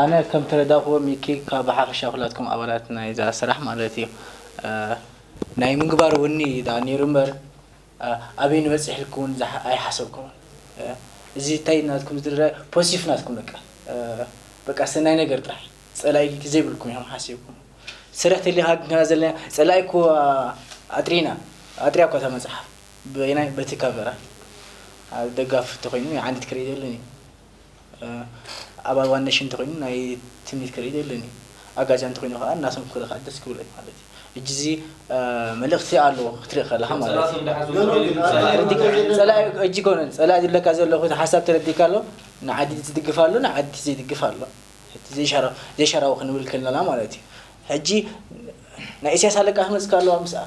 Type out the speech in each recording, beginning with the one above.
ኣነ ከም ተረዳእኩዎ፣ ሚኪ፣ ካብ ብሓፈሻ ኩላትኩም ኣባላት ናይዛ ስራሕ ማለት እዩ፣ እ፣ ናይ ምግባር ውኒ ደኣ ነይሩ እምበር፣ እ፣ ኣበይ ንበጽሕ ኢልኩም እውን ዝሓ-፣ ኣይሓሰብኩምን። እ፣ እዚ እንታይ ናትኩም ዝድረ ፖዚቲቭ ናትኩም፣ በቃ፣ እ፣ በቃ ሰናይ ነገር ጥራሕ፣ ጸላኢ ዘይብልኩም ኢኹም ሓሲብኩም። ስራሕ ተሊኻ ግን ከና ዘለና ጸላኢ እኮ ኣጥሪና፣ ኣጥሪያ እኮ እታ መጽሓፍ በየናይ፣ በቲ ካቨራ። ኣብ ደጋፊ እንተኾይኑ ንዓንዲት ክርኢ የብሉን እዩ። እ፣ ኣባል ዋን ኔሽን እንተኾይኑ ናይ ትምኒት ክርኢ የብሉን እዩ። ኣጋዚያን እንተኾይኑ ከዓ እናሰምኩ ክርኢ ከዓ ደስ ክብሎ እዩ ማለት እዩ። ሕጂ እዚ፣ እ፣ መልእኽቲ ኣለዎ ክትርኢ ከለኻ ማለት እዩ። ጸላኢ ሕጂ ኮነ፣ ጸላኢ ዝብለካ ዘለኹ እቲ ሓሳብ ተረዲእካ ኣሎ። ንዓዲ ዝድግፍ ኣሎ፣ ንዓዲ ዘይድግፍ ኣሎ። እቲ ዘይሻራ-፣ ዘይሻራዊ ክንብል ከለና ማለት እዩ። ሕጂ ናይ ኢሳያስ ኣለቃ ክመጽእ ከለዋ ምስኣ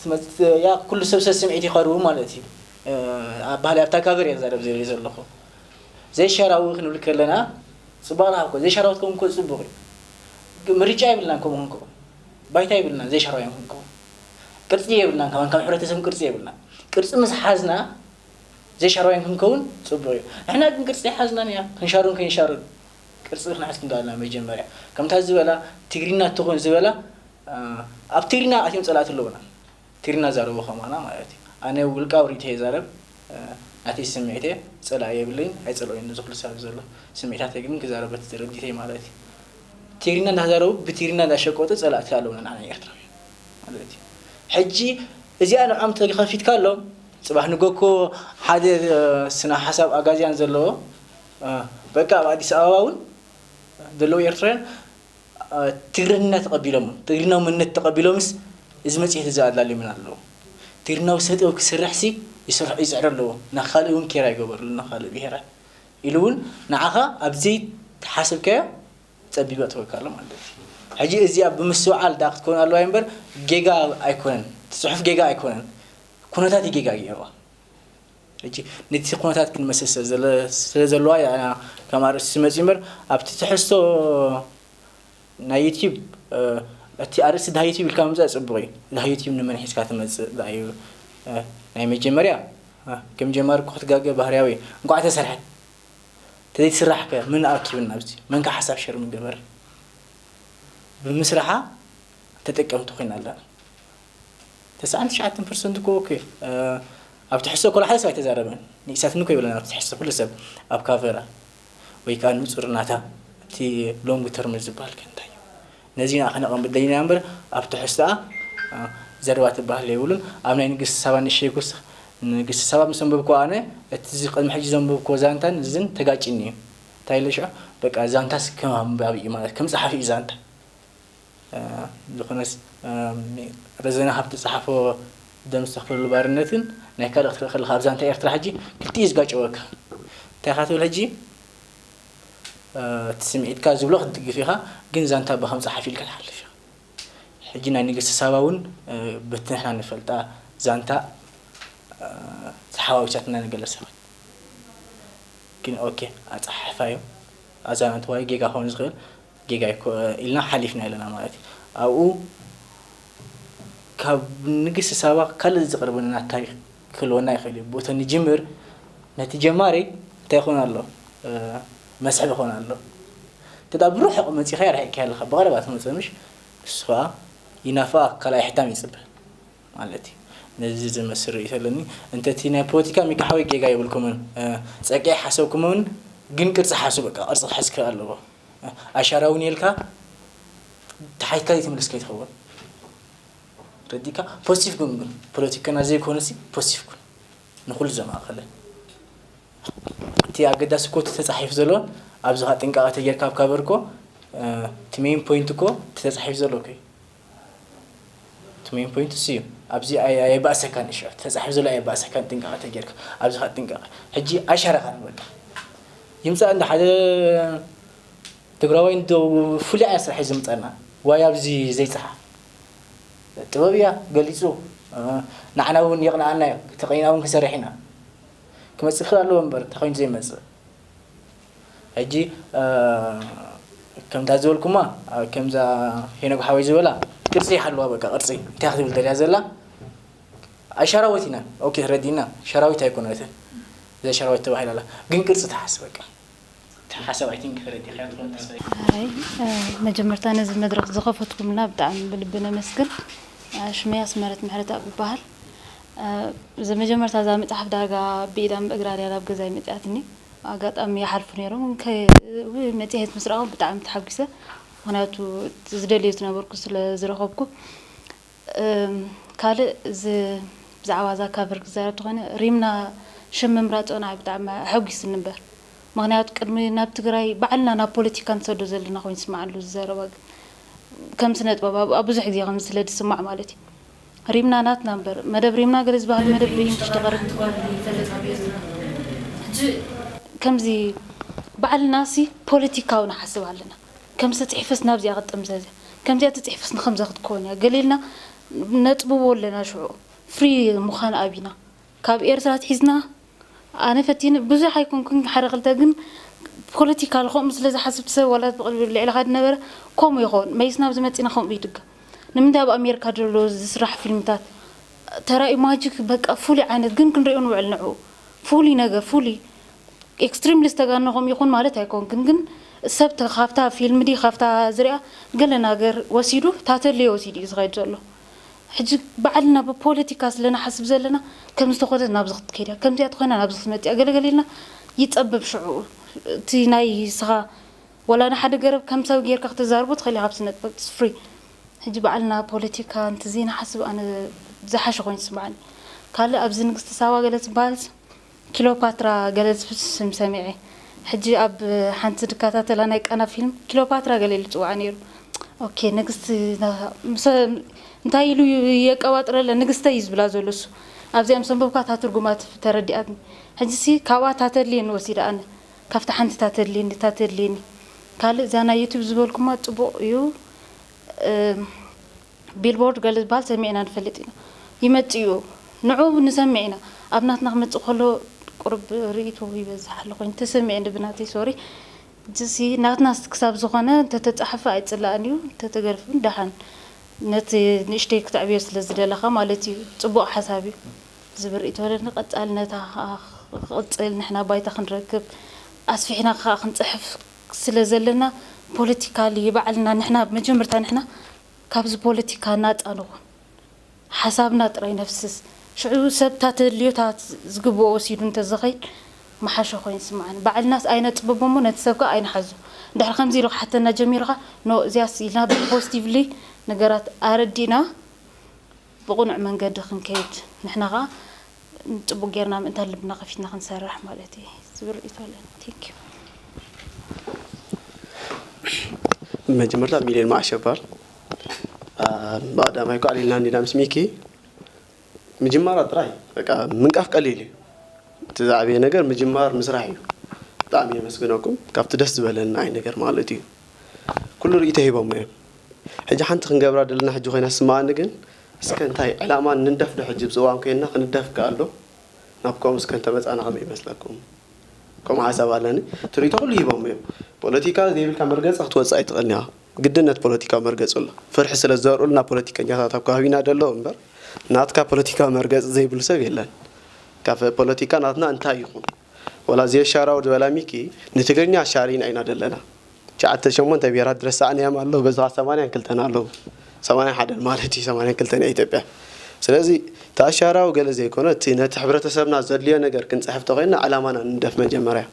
ትመጽእ፣ ያ ኩሉ ሰብ ሰብ ስምዒት ይቐርቡ ማለት እዩ። እ፣ ኣብ ባህሊ ኣብታ ካቨር እየ ዝዛረብ ዘርኢ ዘለኹ። ዘይሻራዊ ክንብል ከለና ጽባቕ ረሃብኮ፣ ዘይሻራዊ ትከውን እኮ ጽቡቕ እዩ። ግን ምርጫ የብልናን ከምኡ ክንከውን። ባይታ የብልናን ዘይሻራውያን ክንከውን። ቅርጺ የብልናን፣ ካብ፣ ካብ ሕብረተሰብ ቅርጺ የብልናን። ቅርጺ ምስ ሓዝና ዘይሻራውያን ክንከውን ጽቡቕ እዩ። ንሕና ግን ቅርጺ ኣይሓዝናን እያ፣ ክንሻሩን ከይንሻሩን ቅርጺ ክንሕዝ ክንደኣልና መጀመርያ። ከምታ ዝበላ ትግርኛ ትኹን ዝበላ፣ እ፣ ኣብ ትግርኛ ኣትዮም ጸላእቲ ኣለዉና። ትግርኛ ዛረቡ ከማና ማለት እዩ። ኣነ ውልቃዊ ርእይቶየ ይዛረብ፣ እ፣ ናተይ ስምዒተየ ጸላኢ የብለይን፣ ኣይጸልኦይን፣ እዚ ኩሉ ዝዛረብ ዘሎ ስምዒታተይ ግን ክዛረብ በቲ ተረዲተይ ማለት እዩ። ትግርኛ እንዳዛረቡ ብትግርኛ እንዳሸቀጡ ጸላእቲ ኣለዉና ንዓና ኤርትራውያን ማለት እዩ። ሕጂ እዚኣ ንዖም ተኸፊትካሎም፣ ጽባሕ ንጎ እኮ ሓደ፣ እ፣ ስነ ሓሳብ ኣጋዝያን ዘለዎ፣ እ፣ በቃ ኣብ ኣዲስ ኣበባ እውን ዘለዉ ኤርትራውያን፣ እ፣ ትግርኛ ተቐቢሎም፣ ትግርኛዊ መንነት ተቐቢሎምስ እዚ መጽሔት እዚ ኣዳልዮምን ኣለዉ። ትግርኛዊ ስነ ጥበብ ክስርሕሲ ይስርሑ፣ ይጽዕሩ ኣለዎ። ናብ ካልእ እውን ኬር ኣይገበርሉ፣ ናብ ካልእ ብሄራት ኢሉ እውን ንዓኻ ኣብ ዘይተሓሰብካዮ ጸቢብ ኣእትወካ ኣሎ ማለት እዩ። ሕጂ እዚኣ ብምስትውዓል ደኣ ክትከውን ኣለዋ እምበር ጌጋ ኣይኮነን። እቲ ጽሑፍ ጌጋ ኣይኮነን። ኩነታት እዩ ጌጋ ገይርዋ። ሕጂ ነቲ ኩነታት ክንመስል ስለ ዘለ-፣ ስለ ዘለዋ እያ ከም ኣርእስቲ ትመጽእ እምበር ኣብቲ ትሕዝቶ ናይ ዩቲዩብ፣ እ፣ እቲ ኣርእስቲ ድሃይ ዩቲዩብ ኢልካ ምምጻእ ጽቡቕ እዩ። ድሃይ ዩቲዩብ ንመን ሒዝካ ትመጽእ ደኣ እዩ። እ፣ ናይ መጀመርያ፣ እ፣ ከም ጀማሪ እኮ ክትጋገ ባህርያዊ እዩ። እንቋዕ ተሰርሐ። ተዘይትስራሕ ከ መን ኣኪብና ኣብዚ? መን ከ ሓሳብ ሸር ምገበር? ብምስራሓ ተጠቀምቲ ኮይና ኣለና። ተስዓን ትሽዓተን ፐርሰንት እኮ ኦኬ፣ እ፣ ኣብ ትሕዝቶ እኮ ሓደ ሰብ ኣይተዛረበን። ንኢሳትን እኮ ይብለና ኣብ ትሕዝቶ ኩሉ ሰብ ኣብ ካቨራ ወይ ከዓ ንጹር ናታ እቲ ሎንግ ተርም ዝበሃል ከ እንታይ እዩ? ነዚ ኢና ከነቐምጥ ደሊና እምበር ኣብ ትሕዝቶኣ፣ እ፣ ዘረባ ትበሃል የብሉን። ኣብ ናይ ንግስቲ ሳባ ንእሽተይ ኩስ-፣ ንግስቲ ሳባ ምስ ኣንበብኩ ኣነ እቲ እዚ ቅድሚ ሕጂ ዘንበብኩዎ ዛንታን እዝን ተጋጭኒ እዩ። እንታይ ኢለ ሽዑ በቃ ዛንታስ ከም ኣንባቢ እዩ ማለት ከም ጸሓፊ እዩ ዛንታ። እ፣ ዝኾነስ፣ እ፣ ረዘነ ሃብቲ ዝጸሓፎ ደምስ ተኽለሉ ባርነትን ናይ ካልእ ክትርኢ ከለኻ ኣብ ዛንታ ኤርትራ ሕጂ ክልቲኡ እዩ ዝጋጨወካ። እንታይ ኢኻ ትብል ሕጂ? እ፣ እቲ ስምዒትካ ዝብሎ ክትድግፍ ኢኻ፣ ግን ዛንታ ብኸም ጸሓፊ ኢልካ ትሓልፍ ኢኻ። ሕጂ ናይ ንግስቲ ሳባ እውን፣ እ፣ በቲ ንሕና ንፈልጣ ዛንታ፣ እ፣ ተሓዋዊሳትና ንገለ ሰባት። ግን ኦኬ፣ ኣጸሓሕፋ እዩ። ኣዛናትዋ ጌጋ ክኸውን ዝኽእል ጌጋ ይኮ-፣ ኢልና ሓሊፍና ኣለና ማለት እዩ። ኣብኡ ካብ ንግስቲ ሳባ ካልእ ዝቐርበና ታሪኽ ክህልወና ይኽእል እዩ። ብእቶ ንጅምር፣ ነቲ ጀማሪ እንታይ ይኾን ኣሎ? እ፣ መስሕብ ይኾን ኣሎ። እንተ ደኣ ብርሑቕ መጺኻ የርሒቕካ ኣለኻ፣ ብቐረባ ትመጽእ ምሽ? እሱ ኸኣ ይናፍቓ፣ ካልኣይ ሕታም ይጽበ። ማለት እዩ። ነዚ ዝመስል ርእይቶ ኣለኒ። እንተ እቲ ናይ ፖለቲካ ሚካሓወይ ጌጋ የብልኩምን፣ እ፣ ጸቂዒ ሓሰብኩምን፣ ግን ቅርጺ ሓሱ፣ በቃ፣ ቅርጺ ክሕዝ ክርኢ ኣለዎ። እ፣ ኣሻራ እውን የልካ፣ ተሓይካ ዘይትምልስ ከይትኸውን ረዲካ ፖዚቲቭ ግን ግን ፖለቲካና ዘይኮነሲ ፖዚቲቭ ግን ንኹሉ ዘማእኸለ እቲ ኣገዳሲ እኮ እቲ ተፃሒፉ ዘሎ ኣብዚ ካ ጥንቃቐ ተጌርካ ኣብ ካቨር እኮ እቲ ሜን ፖይንት እኮ እቲ ተፃሒፉ ዘሎ እኮ እዩ። እቲ ሜን ፖይንት እሱ እዩ። ኣብዚ ኣይ- ኣየባእሰካን እሺ እቲ ተፃሒፉ ዘሎ ኣየባእሰካን ጥንቃቐ ተጌርካ ኣብዚ ካ ጥንቃቐ ሕጂ ኣይሻረኻን በቃ ይምፃእ እንደ ሓደ ትግራዋይ እንዶ ፍሉይ ዓይነት ስራሕ እዩ ዝምፀና ዋይ ኣብዚ ዘይፅሓ ጥበብ እያ ገሊፁ ንዓና እውን የቕንኣና እዩ ተቐይና እውን ክንሰርሕ ኢና ክመፅእ ክእል ኣለዎ እምበር ተኸይኑ ዘይመፅእ ሕጂ ከምታ ዝበልኩማ ከምዛ ሄኖግ ሓወይ ዝበላ ቅርፂ ይሓልዋ በቃ ቅርፂ እንታይ ክትብል ደልያ ዘላ ኣይ ሸራዊት ኢና ኦኬ ረዲና ሸራዊት ኣይኮነትን እዛ ሸራዊት ተባሂላ ኣላ ግን ቅርፂ ትሓስ በቃ ሓሳብ ኣይ ቲንክ ተረዲእካዮ ትኾን ተስፋ ኣይ መጀመርታ ነዚ መድረክ ዝኸፈትኩምልና ብጣዕሚ ብልቢ ነመስግን። ሽመይ ኣስመረት ምሕረተኣብ ይበሃል። እዚ መጀመርታ እዛ መፅሓፍ ዳርጋ ብኢዳን ብእግራን እያ ናብ ገዛይ መፅኣትኒ። ኣጋጣሚ ይሓልፉ ነይሮም መፅሄት ምስ ረኣኹ ብጣዕሚ ተሓጒሰ። ምክንያቱ ዝደልዮ ዝነበርኩ ስለ ዝረኸብኩ ካልእ እዚ ብዛዕባ እዛ ካቨር ክዛረብ ተኾይነ ሪምና ሽም ምምራፅ ንዓይ ብጣዕሚ ኣሐጒስኒ እምበር ምኽንያቱ ቅድሚ ናብ ትግራይ ባዕልና ናብ ፖለቲካ ንሰዶ ዘለና ኮይኑ ይስምዓሉ እዚ ዘረባ ግን ከም ስነ ጥበብ ኣብ ብዙሕ ግዜ ከም ስለ ዝስማዕ ማለት እዩ ሪምና ናትና እምበር መደብ ሪምና ገለ ዝበሃል መደብ ርእዩ ምሽ ተቐርብ ከምዚ ባዕልና ሲ ፖለቲካዊ ንሓስብ ኣለና ከም ዝተፅሕፈስ ናብዚኣ ክትጥምዘዝ እያ ከምዚኣ ተፅሕፈስ ንከምዛ ክትከውን እያ ገለ ኢልና ነጥብዎ ኣለና ሽዑ ፍሪ ምዃን ኣቢና ካብ ኤርትራ ኣትሒዝና ኣነ ፈቲነ ብዙሕ ኣይኮንኩን ሓደ ክልተ ግን ፖለቲካል ከምኡ ስለ ዝሓስብ ሰብ ዋላ ብቕልቢ ልዕሊ ካድ ነበረ ከምኡ ይኸውን መይስ ናብዚ መፂና ከምኡ ይድገም ንምንታይ ኣብ ኣሜሪካ ዘሎ ዝስራሕ ፊልምታት ተራእዩ ማጂክ በቃ ፍሉይ ዓይነት ግን ክንሪኦ ንውዕል ንዕኡ ፍሉይ ነገር ፍሉይ ኤክስትሪምሊ ዝተጋነኹም ይኹን ማለት ኣይኮንክን ግን ሰብ ካብታ ፊልም ዲ ካብታ ዝሪኣ ገለ ነገር ወሲዱ ታተልዮ ወሲዱ እዩ ዝኸይድ ዘሎ ሕጂ ባዕልና ብፖለቲካ ስለንሓስብ ዘለና ከም ዝተኾነት ናብዚ ክትከይድ እያ ከምዚኣ ትኾይና ናብዚ ክትመፅእ እያ ገለገለ ኢልና ይፀብብ ሽዑ እቲ ናይ ስኻ ወላ ንሓደ ገረብ ከም ሰብ ጌርካ ክተዛርቦ ትኽእል ኢኻ ብስነጥበብ ፍሪ ሕጂ ባዕልና ፖለቲካ እንተዘይንሓስብ ኣነ ዝሓሸ ኮይኑ ዝስምዓኒ ካልእ ኣብዚ ንግስቲ ሳባ ገለ ዝበሃል ክሊዮፓትራ ገለ ዝብል ስም ሰሚዐ። ሕጂ ኣብ ሓንቲ ዝከታተላ ናይ ቃና ፊልም ክሊዮፓትራ ገለ ኢሉ ይፅውዓ ነይሩ። ኦኬ ንግስቲ እንታይ ኢሉ የቀባጥረለን ንግስተይ እዩ ዝብላ ዘሎ እሱ። ኣብዚኣ ምስ ኣንበብኳ እታ ትርጉማ ተረዲኣትኒ። ሕጂሲ ካብኣ እታ ተድልየኒ ወሲደ ኣነ። ካብታ ሓንቲ እታ ተድልየኒ እታ ተድልየኒ። ካልእ እዛ ናይ ዩቱብ ዝበልኩማ ፅቡቕ እዩ። ቢልቦርድ ገለ ዝበሃል ሰሚዕና ንፈልጥ ኢና። ይመጽእ እዩ። ንዑ ንሰምዕ ኢና። ኣብ ናትና ክመጽእ ከሎ ቁሩብ ርእይቶ ይበዝሕ ኣሎ ኮይኑ ተሰሚዐ ንብናተይ ሶሪ። እዚሲ ናትና ክሳብ ዝኾነ እንተተጻሕፈ ኣይጽላእን እዩ እንተተገርፍ እውን ደሓን ነቲ ንእሽተይ ክተዕብዮ ስለ ዝደለኻ ማለት እዩ። ጽቡቕ ሓሳብ እዩ። ዝብል ርእይቶ ኣለኒ። ቀጻልነታ ከዓ ክቕጽል ንሕና ባይታ ክንረክብ ኣስፊሕና ከዓ ክንጽሕፍ ስለ ዘለና ፖለቲካሊ ባዕልና ንሕና መጀመርታ ንሕና ካብዚ ፖለቲካ ናፃ ንኹን ሓሳብና ጥራይ ነፍስስ ሽዑ ሰብ እታ ተድልዮታት ዝግብኦ ወሲዱ እንተዝኸይድ መሓሸ ኮይኑ ይስምዓኒ ባዕልናስ ኣይነጥብቦ እሞ ነቲ ሰብ ከዓ ኣይንሓዞ እንድሕር ከምዚ ኢሉ ክሓተና ጀሚሩ ከዓ ኖ እዚያስ ኢልና ብፖዚቲቭሊ ነገራት ኣረዲእና ብቕኑዕ መንገዲ ክንከይድ ንሕና ከዓ ፅቡቅ ጌርና ምእንታን ልብና ከፊትና ክንሰርሕ ማለት እዩ ዝብል ርእይቶ ኣለኒ። Thank you። መጀመርታ ሚልዮን መዓሸ እባል ብቀዳማይ እኳ ኣሊልና እንዲና ምስ ሚኪ ምጅማራ ጥራይ በቃ ምንቃፍ ቀሊል እዩ እቲ ዝዓበየ ነገር ምጅማር ምስራሕ እዩ ብጣዕሚ የመስግነኩም ካብቲ ደስ ዝበለኒ ኣይ ነገር ማለት እዩ ኩሉ ርእይቶ ሂቦሞ እዮም ሕጂ ሓንቲ ክንገብራ ደለና ሕጂ ኮይና ስማዓኒ ግን እስከ እንታይ ዕላማ ንንደፍ ዶ ሕጂ ብፅዋን ኮይና ክንደፍ ከኣሎ ናብ ከምኡ እስከ እንተመፃና ከመይ ይመስለኩም ከምኡ ሓሳብ ኣለኒ ትርኢቶ ኩሉ ሂቦሞ እዮም ፖለቲካ ዘይብልካ መርገፂ ክትወፅእ ኣይትኽእልን ኢኻ ግድነት ፖለቲካዊ መርገፂ ኣሎ ፍርሒ ስለ ዝዘርኡልና ፖለቲከኛታት ኣብ ከባቢና ደለዉ እምበር ናትካ ፖለቲካዊ መርገፂ ዘይብሉ ሰብ የለን ካብ ፖለቲካ ናትና እንታይ ይኹን ወላ ዘየሻራው ዝበላ ሚኪ ንትግርኛ ኣሻሪና ኢና ደለና ትሽዓተ ሸሞንተ ብሄራት ዝረሳዕናዮም ኣለዉ በዚ ከዓ ሰማንያን ክልተን ኣለዉ ሰማንያን ሓደን ማለት እዩ ሰማንያን ክልተን እያ ኢትዮጵያ ስለዚ እቲ ኣሻራዊ ገለ ዘይኮነ እቲ ነቲ ሕብረተሰብና ዘድልዮ ነገር ክንፅሕፍ ተኮይንና ዕላማና ንንደፍ መጀመርያ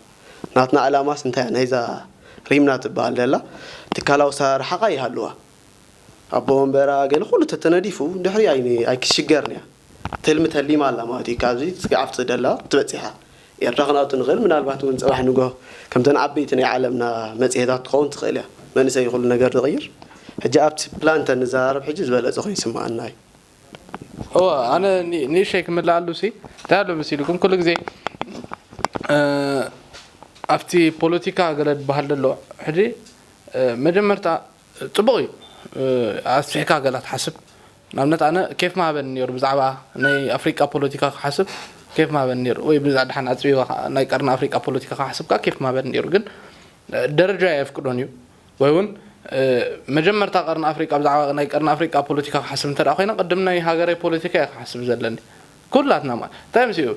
ናትና ዕላማስ እንታይ እያ ናይዛ ሪምና ትበሃል ደላ ትካላዊ ኣሰራርሓ ቃ ይሃልዋ ኣቦ ወንበራ ገለ ኩሉ ተተነዲፉ ድሕሪ ኣይክሽገርን እያ። ትልሚ ተሊማ ኣላ ማለት እዩ። ካብዚ ስጋዕ ኣብቲ ደላ ትበፂሓ ኤርትራ ክነኣቱ ንኽእል። ምናልባት እውን ፅባሕ ንጎ ከምተን ዓበይቲ ናይ ዓለምና መፅሄታት ትኸውን ትኽእል እያ። መንእሰይ ኩሉ ነገር ዝቕይር። ሕጂ ኣብቲ ፕላን ተንዘራረብ ሕጂ ዝበለፀ ኮይኑ ይስምዓና እዩ። እወ ኣነ ንእሸይ ክምልኣሉ ሲ እንታይ ኣሎ መሲልኩም ኩሉ ግዜ ኣብቲ ፖለቲካ ገለ ዝበሃል ዘሎ ሕጂ መጀመርታ ፅቡቕ እዩ። ኣስፊሕካ ገላ ትሓስብ ንኣብነት ኣነ ኬፍ ማሃበኒ ነይሩ ብዛዕባ ናይ ኣፍሪቃ ፖለቲካ ክሓስብ ኬፍ ማሃበኒ ነይሩ ወይ ብዛ ድሓን ኣፅቢባ ናይ ቀርኒ ኣፍሪቃ ፖለቲካ ክሓስብ ከዓ ኬፍ ማሃበኒ ነይሩ ግን ደረጃ የፍቅዶን እዩ ወይ እውን መጀመርታ ቀርኒ ኣፍሪቃ ብዛዕባ ናይ ቀርኒ ኣፍሪቃ ፖለቲካ ክሓስብ እንተ ኮይነ ቅድም ናይ ሃገረይ ፖለቲካ እየ ክሓስብ ዘለኒ ኩላትና ማለት እንታይ ምስ እዩ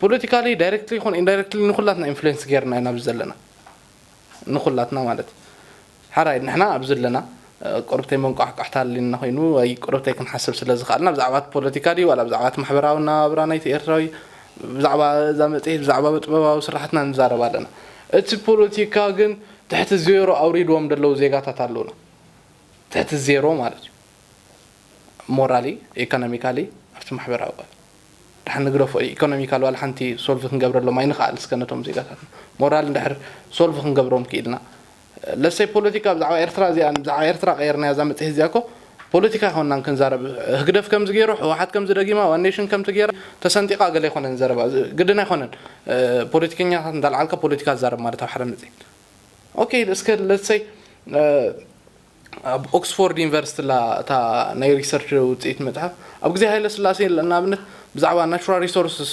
ፖለቲካሊ ዳይሬክትሊ ይኹን ኢንዳይሬክትሊ ንኩላትና ኢንፍሉዌንስ ገይርና ኢና ኣብዚ ዘለና ንኩላትና ማለት እዩ ሓራይ ንሕና ኣብዚ ኣለና ቁርብተይ መንቋሕቋሕታ ኣልና ኮይኑ ወይ ቁርብተይ ክንሓስብ ስለ ዝኽኣልና ብዛዕባ ፖለቲካ ድዩ ዋላ ብዛዕባ ማሕበራዊ ናብራ ናይቲ ኤርትራዊ ብዛዕባ እዛ መፅሄት ብዛዕባ ጥበባዊ ስራሕትና ንዛረብ ኣለና እቲ ፖለቲካ ግን ትሕቲ ዜሮ ኣውሪድዎም ዘለዉ ዜጋታት ኣለዉና ትሕቲ ዜሮ ማለት እዩ ሞራሊ ኢኮኖሚካሊ ኣብቲ ማሕበራዊ ድሓን ንግደፎ ኢኮኖሚካል ዋላ ሓንቲ ሶልቭ ክንገብረሎም ኣይንኽኣል እስከ ነቶም ዜጋታትና ሞራል እንድሕር ሶልቭ ክንገብሮም ክኢልና ለሰይ ፖለቲካ ብዛዕባ ኤርትራ እዚኣ ብዛዕባ ኤርትራ ቀየርናያ እዛ መፅሄት እዚኣ እኮ ፖለቲካ ኣይኮንናን ክንዛረብ ህግደፍ ከምዚ ገይሩ ህወሓት ከምዚ ደጊማ ዋን ኔሽን ከምቲ ገይራ ተሰንጢቓ ገለ ኣይኮነን ዘረባ ግድን ኣይኮነን ፖለቲከኛታት እንዳልዓልካ ፖለቲካ ዝዛረብ ማለት ኣብ ሓደ መፅሄት ኦኬ እስከ ለሰይ ኣብ ኦክስፎርድ ዩኒቨርሲቲ ላ እታ ናይ ሪሰርች ውፅኢት መፅሓፍ ኣብ ግዜ ሃይለ ስላሴ ንኣብነት ብዛዕባ ናቹራል ሪሶርስስ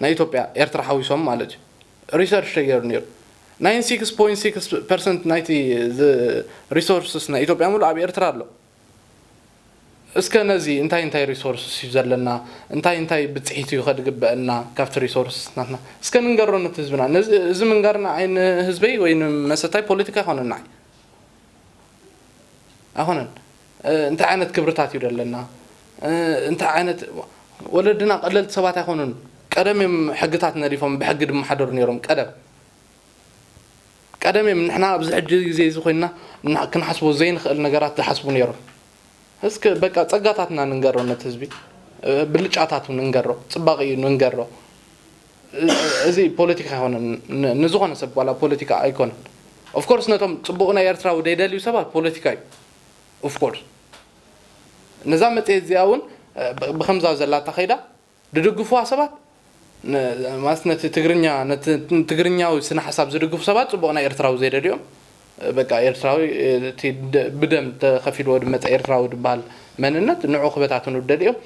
ናይ ኢትዮጵያ ኤርትራ ሓዊሶም ማለት እዩ ሪሰርች ተገይሩ ነይሩ ናይን ሲክስ ፖይንት ሲክስ ፐርሰንት ናይቲ ሪሶርስስ ናይ ኢትዮጵያ ሙሉ ኣብ ኤርትራ ኣሎ እስከ ነዚ እንታይ እንታይ ሪሶርስስ እዩ ዘለና እንታይ እንታይ ብፅሒት እዩ ከድግበአና ካብቲ ሪሶርስስ ናትና እስከ ንንገሮ ነቲ ህዝብና እዚ ምንጋርና ኣይ ንህዝበይ ወይ ንመሰታይ ፖለቲካ ይኮነና ኣይኮነን እንታይ ዓይነት ክብርታት እዩ ዘለና እንታይ ዓይነት ወለድና ቀለልቲ ሰባት ኣይኮኑን ቀደም እዮም ሕግታት ነዲፎም ብሕጊ ድመሓደሩ ነይሮም ቀደም ቀደም እዮም ንሕና ኣብዚ ሕጂ ግዜ እዚ ኮይንና ክንሓስቦ ዘይንኽእል ነገራት ዝሓስቡ ነይሮም እስከ በቃ ጸጋታትና ንንገሮ ነቲ ህዝቢ ብልጫታቱ ንንገሮ ጽባቂኡ ንንገሮ እዚ ፖለቲካ ኣይኮነን ንዝኾነ ሰብ ዋላ ፖለቲካ ኣይኮነን ኦፍኮርስ ነቶም ጽቡቕ ናይ ኤርትራዊ ደይደልዩ ሰባት ፖለቲካ እዩ ኦፍኮርስ ነዛ መጽሔት እዚኣ እውን ብከምዛ ዘላታ ከይዳ ድድግፍዋ ሰባት ማለት ነቲ ትግርኛ ነቲ ትግርኛዊ ስነ ሓሳብ ዝድግፉ ሰባት ጽቡቕ ናይ ኤርትራዊ ዘይደልዮም በቃ ኤርትራዊ እቲ ብደም ተኸፊልዎ ድመፀ ኤርትራዊ ዝበሃል መንነት ንዑ ክበታትኑ ደልዮም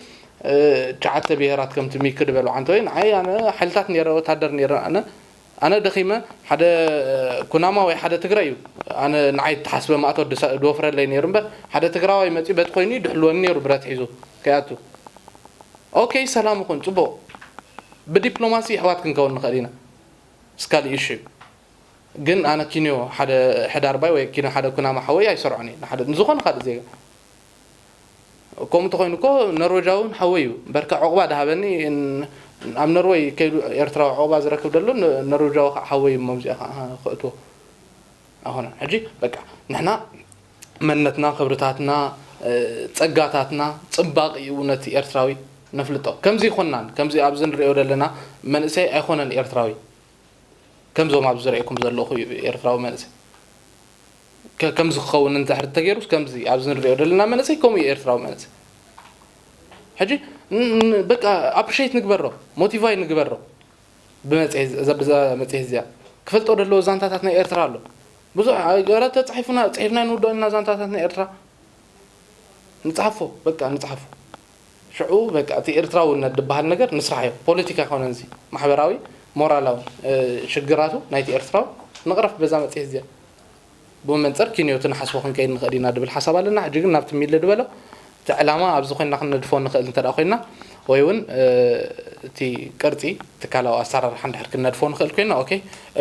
ትሽዓተ ብሄራት ከምቲ ሚኪ ዝበሎ ዓንተ ወይ ንዓይ ኣነ ሓይልታት ነረ ወታደር ነረ ኣነ ኣነ ደኺመ ሓደ ኩናማ ወይ ሓደ ትግራይ እዩ ኣነ ንዓይ ተሓስበ ማእቶ ድወፍረለይ ነይሩ እምበር ሓደ ትግራዋይ መፂኡ በቲ ኮይኑ ድሕልወኒ ነይሩ ብረት ሒዙ ከያቱ ኦኬ ሰላም ይኹን ፅቡቕ ብዲፕሎማሲ ኣሕዋት ክንከውን ንኽእል ኢና እስካሊ ኢሹ ግን ኣነ ኪንዮ ሓደ ሕዳርባይ ወይ ኪንዮ ሓደ ኩናማ ሓወይ ኣይሰርዖን እየ ንሓደ ንዝኾነ ካልእ ዜጋ ከምኡ እንተኮይኑ እኮ ኖርዌጃዊ እውን ሓወይ እዩ በርካ ዕቑባ ድሃበኒ ኣብ ኖርወይ ከይዱ ኤርትራዊ ዕቑባ ዝረክብ ደሎ ኖርዌጃዊ ከዓ ሓወይ እዩ መምዚኣ ከዓ ክእትዎ ኣይኮነን ሕጂ በቃ ንሕና መንነትና ክብርታትና ጸጋታትና ጽባቂኡ ነቲ ኤርትራዊ ነፍልጦ ከምዚ ይኮናን ከምዚ ኣብዚ ንሪኦ ዘለና መንእሰይ ኣይኮነን ኤርትራዊ ከምዞም ኣብዚ ዝረእኩም ዘለኹ እዩ ኤርትራዊ መንእሰይ ከምዚ ክኸውን እንድሕር ተገይሩስ ከምዚ ኣብዚ ንሪኦ ዘለና መንእሰይ ከምኡ እዩ ኤርትራዊ መንእሰይ ሕጂ በቃ ኣፕሪሼት ንግበሮ ሞቲቫይ ንግበሮ ብመፅሄት እዛ ብዛ መፅሄት እዚኣ ክፈልጦ ደለዎ ዛንታታት ናይ ኤርትራ ኣሎ ብዙሕ ገረ ተፃሒፉና ፅሒፍና ንውዶ ኢና ዛንታታት ናይ ኤርትራ ንፅሓፎ በቃ ንፅሓፎ ሽዑ በቃ እቲ ኤርትራውነት ዝበሃል ነገር ንስራሕዮ ፖለቲካ ይኮነ እዚ ማሕበራዊ ሞራላዊ ሽግራቱ ናይቲ ኤርትራዊ ንቕረፍ በዛ መፅሄት እዚኣ ብመንፅር ኪንዮቲ ንሓስቦ ክንከይድ ንኽእል ኢና ድብል ሓሳብ ኣለና ሕጂ ግን ናብቲ ሚለ ድበሎ እቲ ዕላማ ኣብዚ ኮይና ክንነድፎ ንኽእል እንተ ኮይና ወይ እውን እቲ ቅርፂ ትካላዊ ኣሰራርሓ እንድሕር ክንነድፎ ንኽእል ኮይና ኦኬ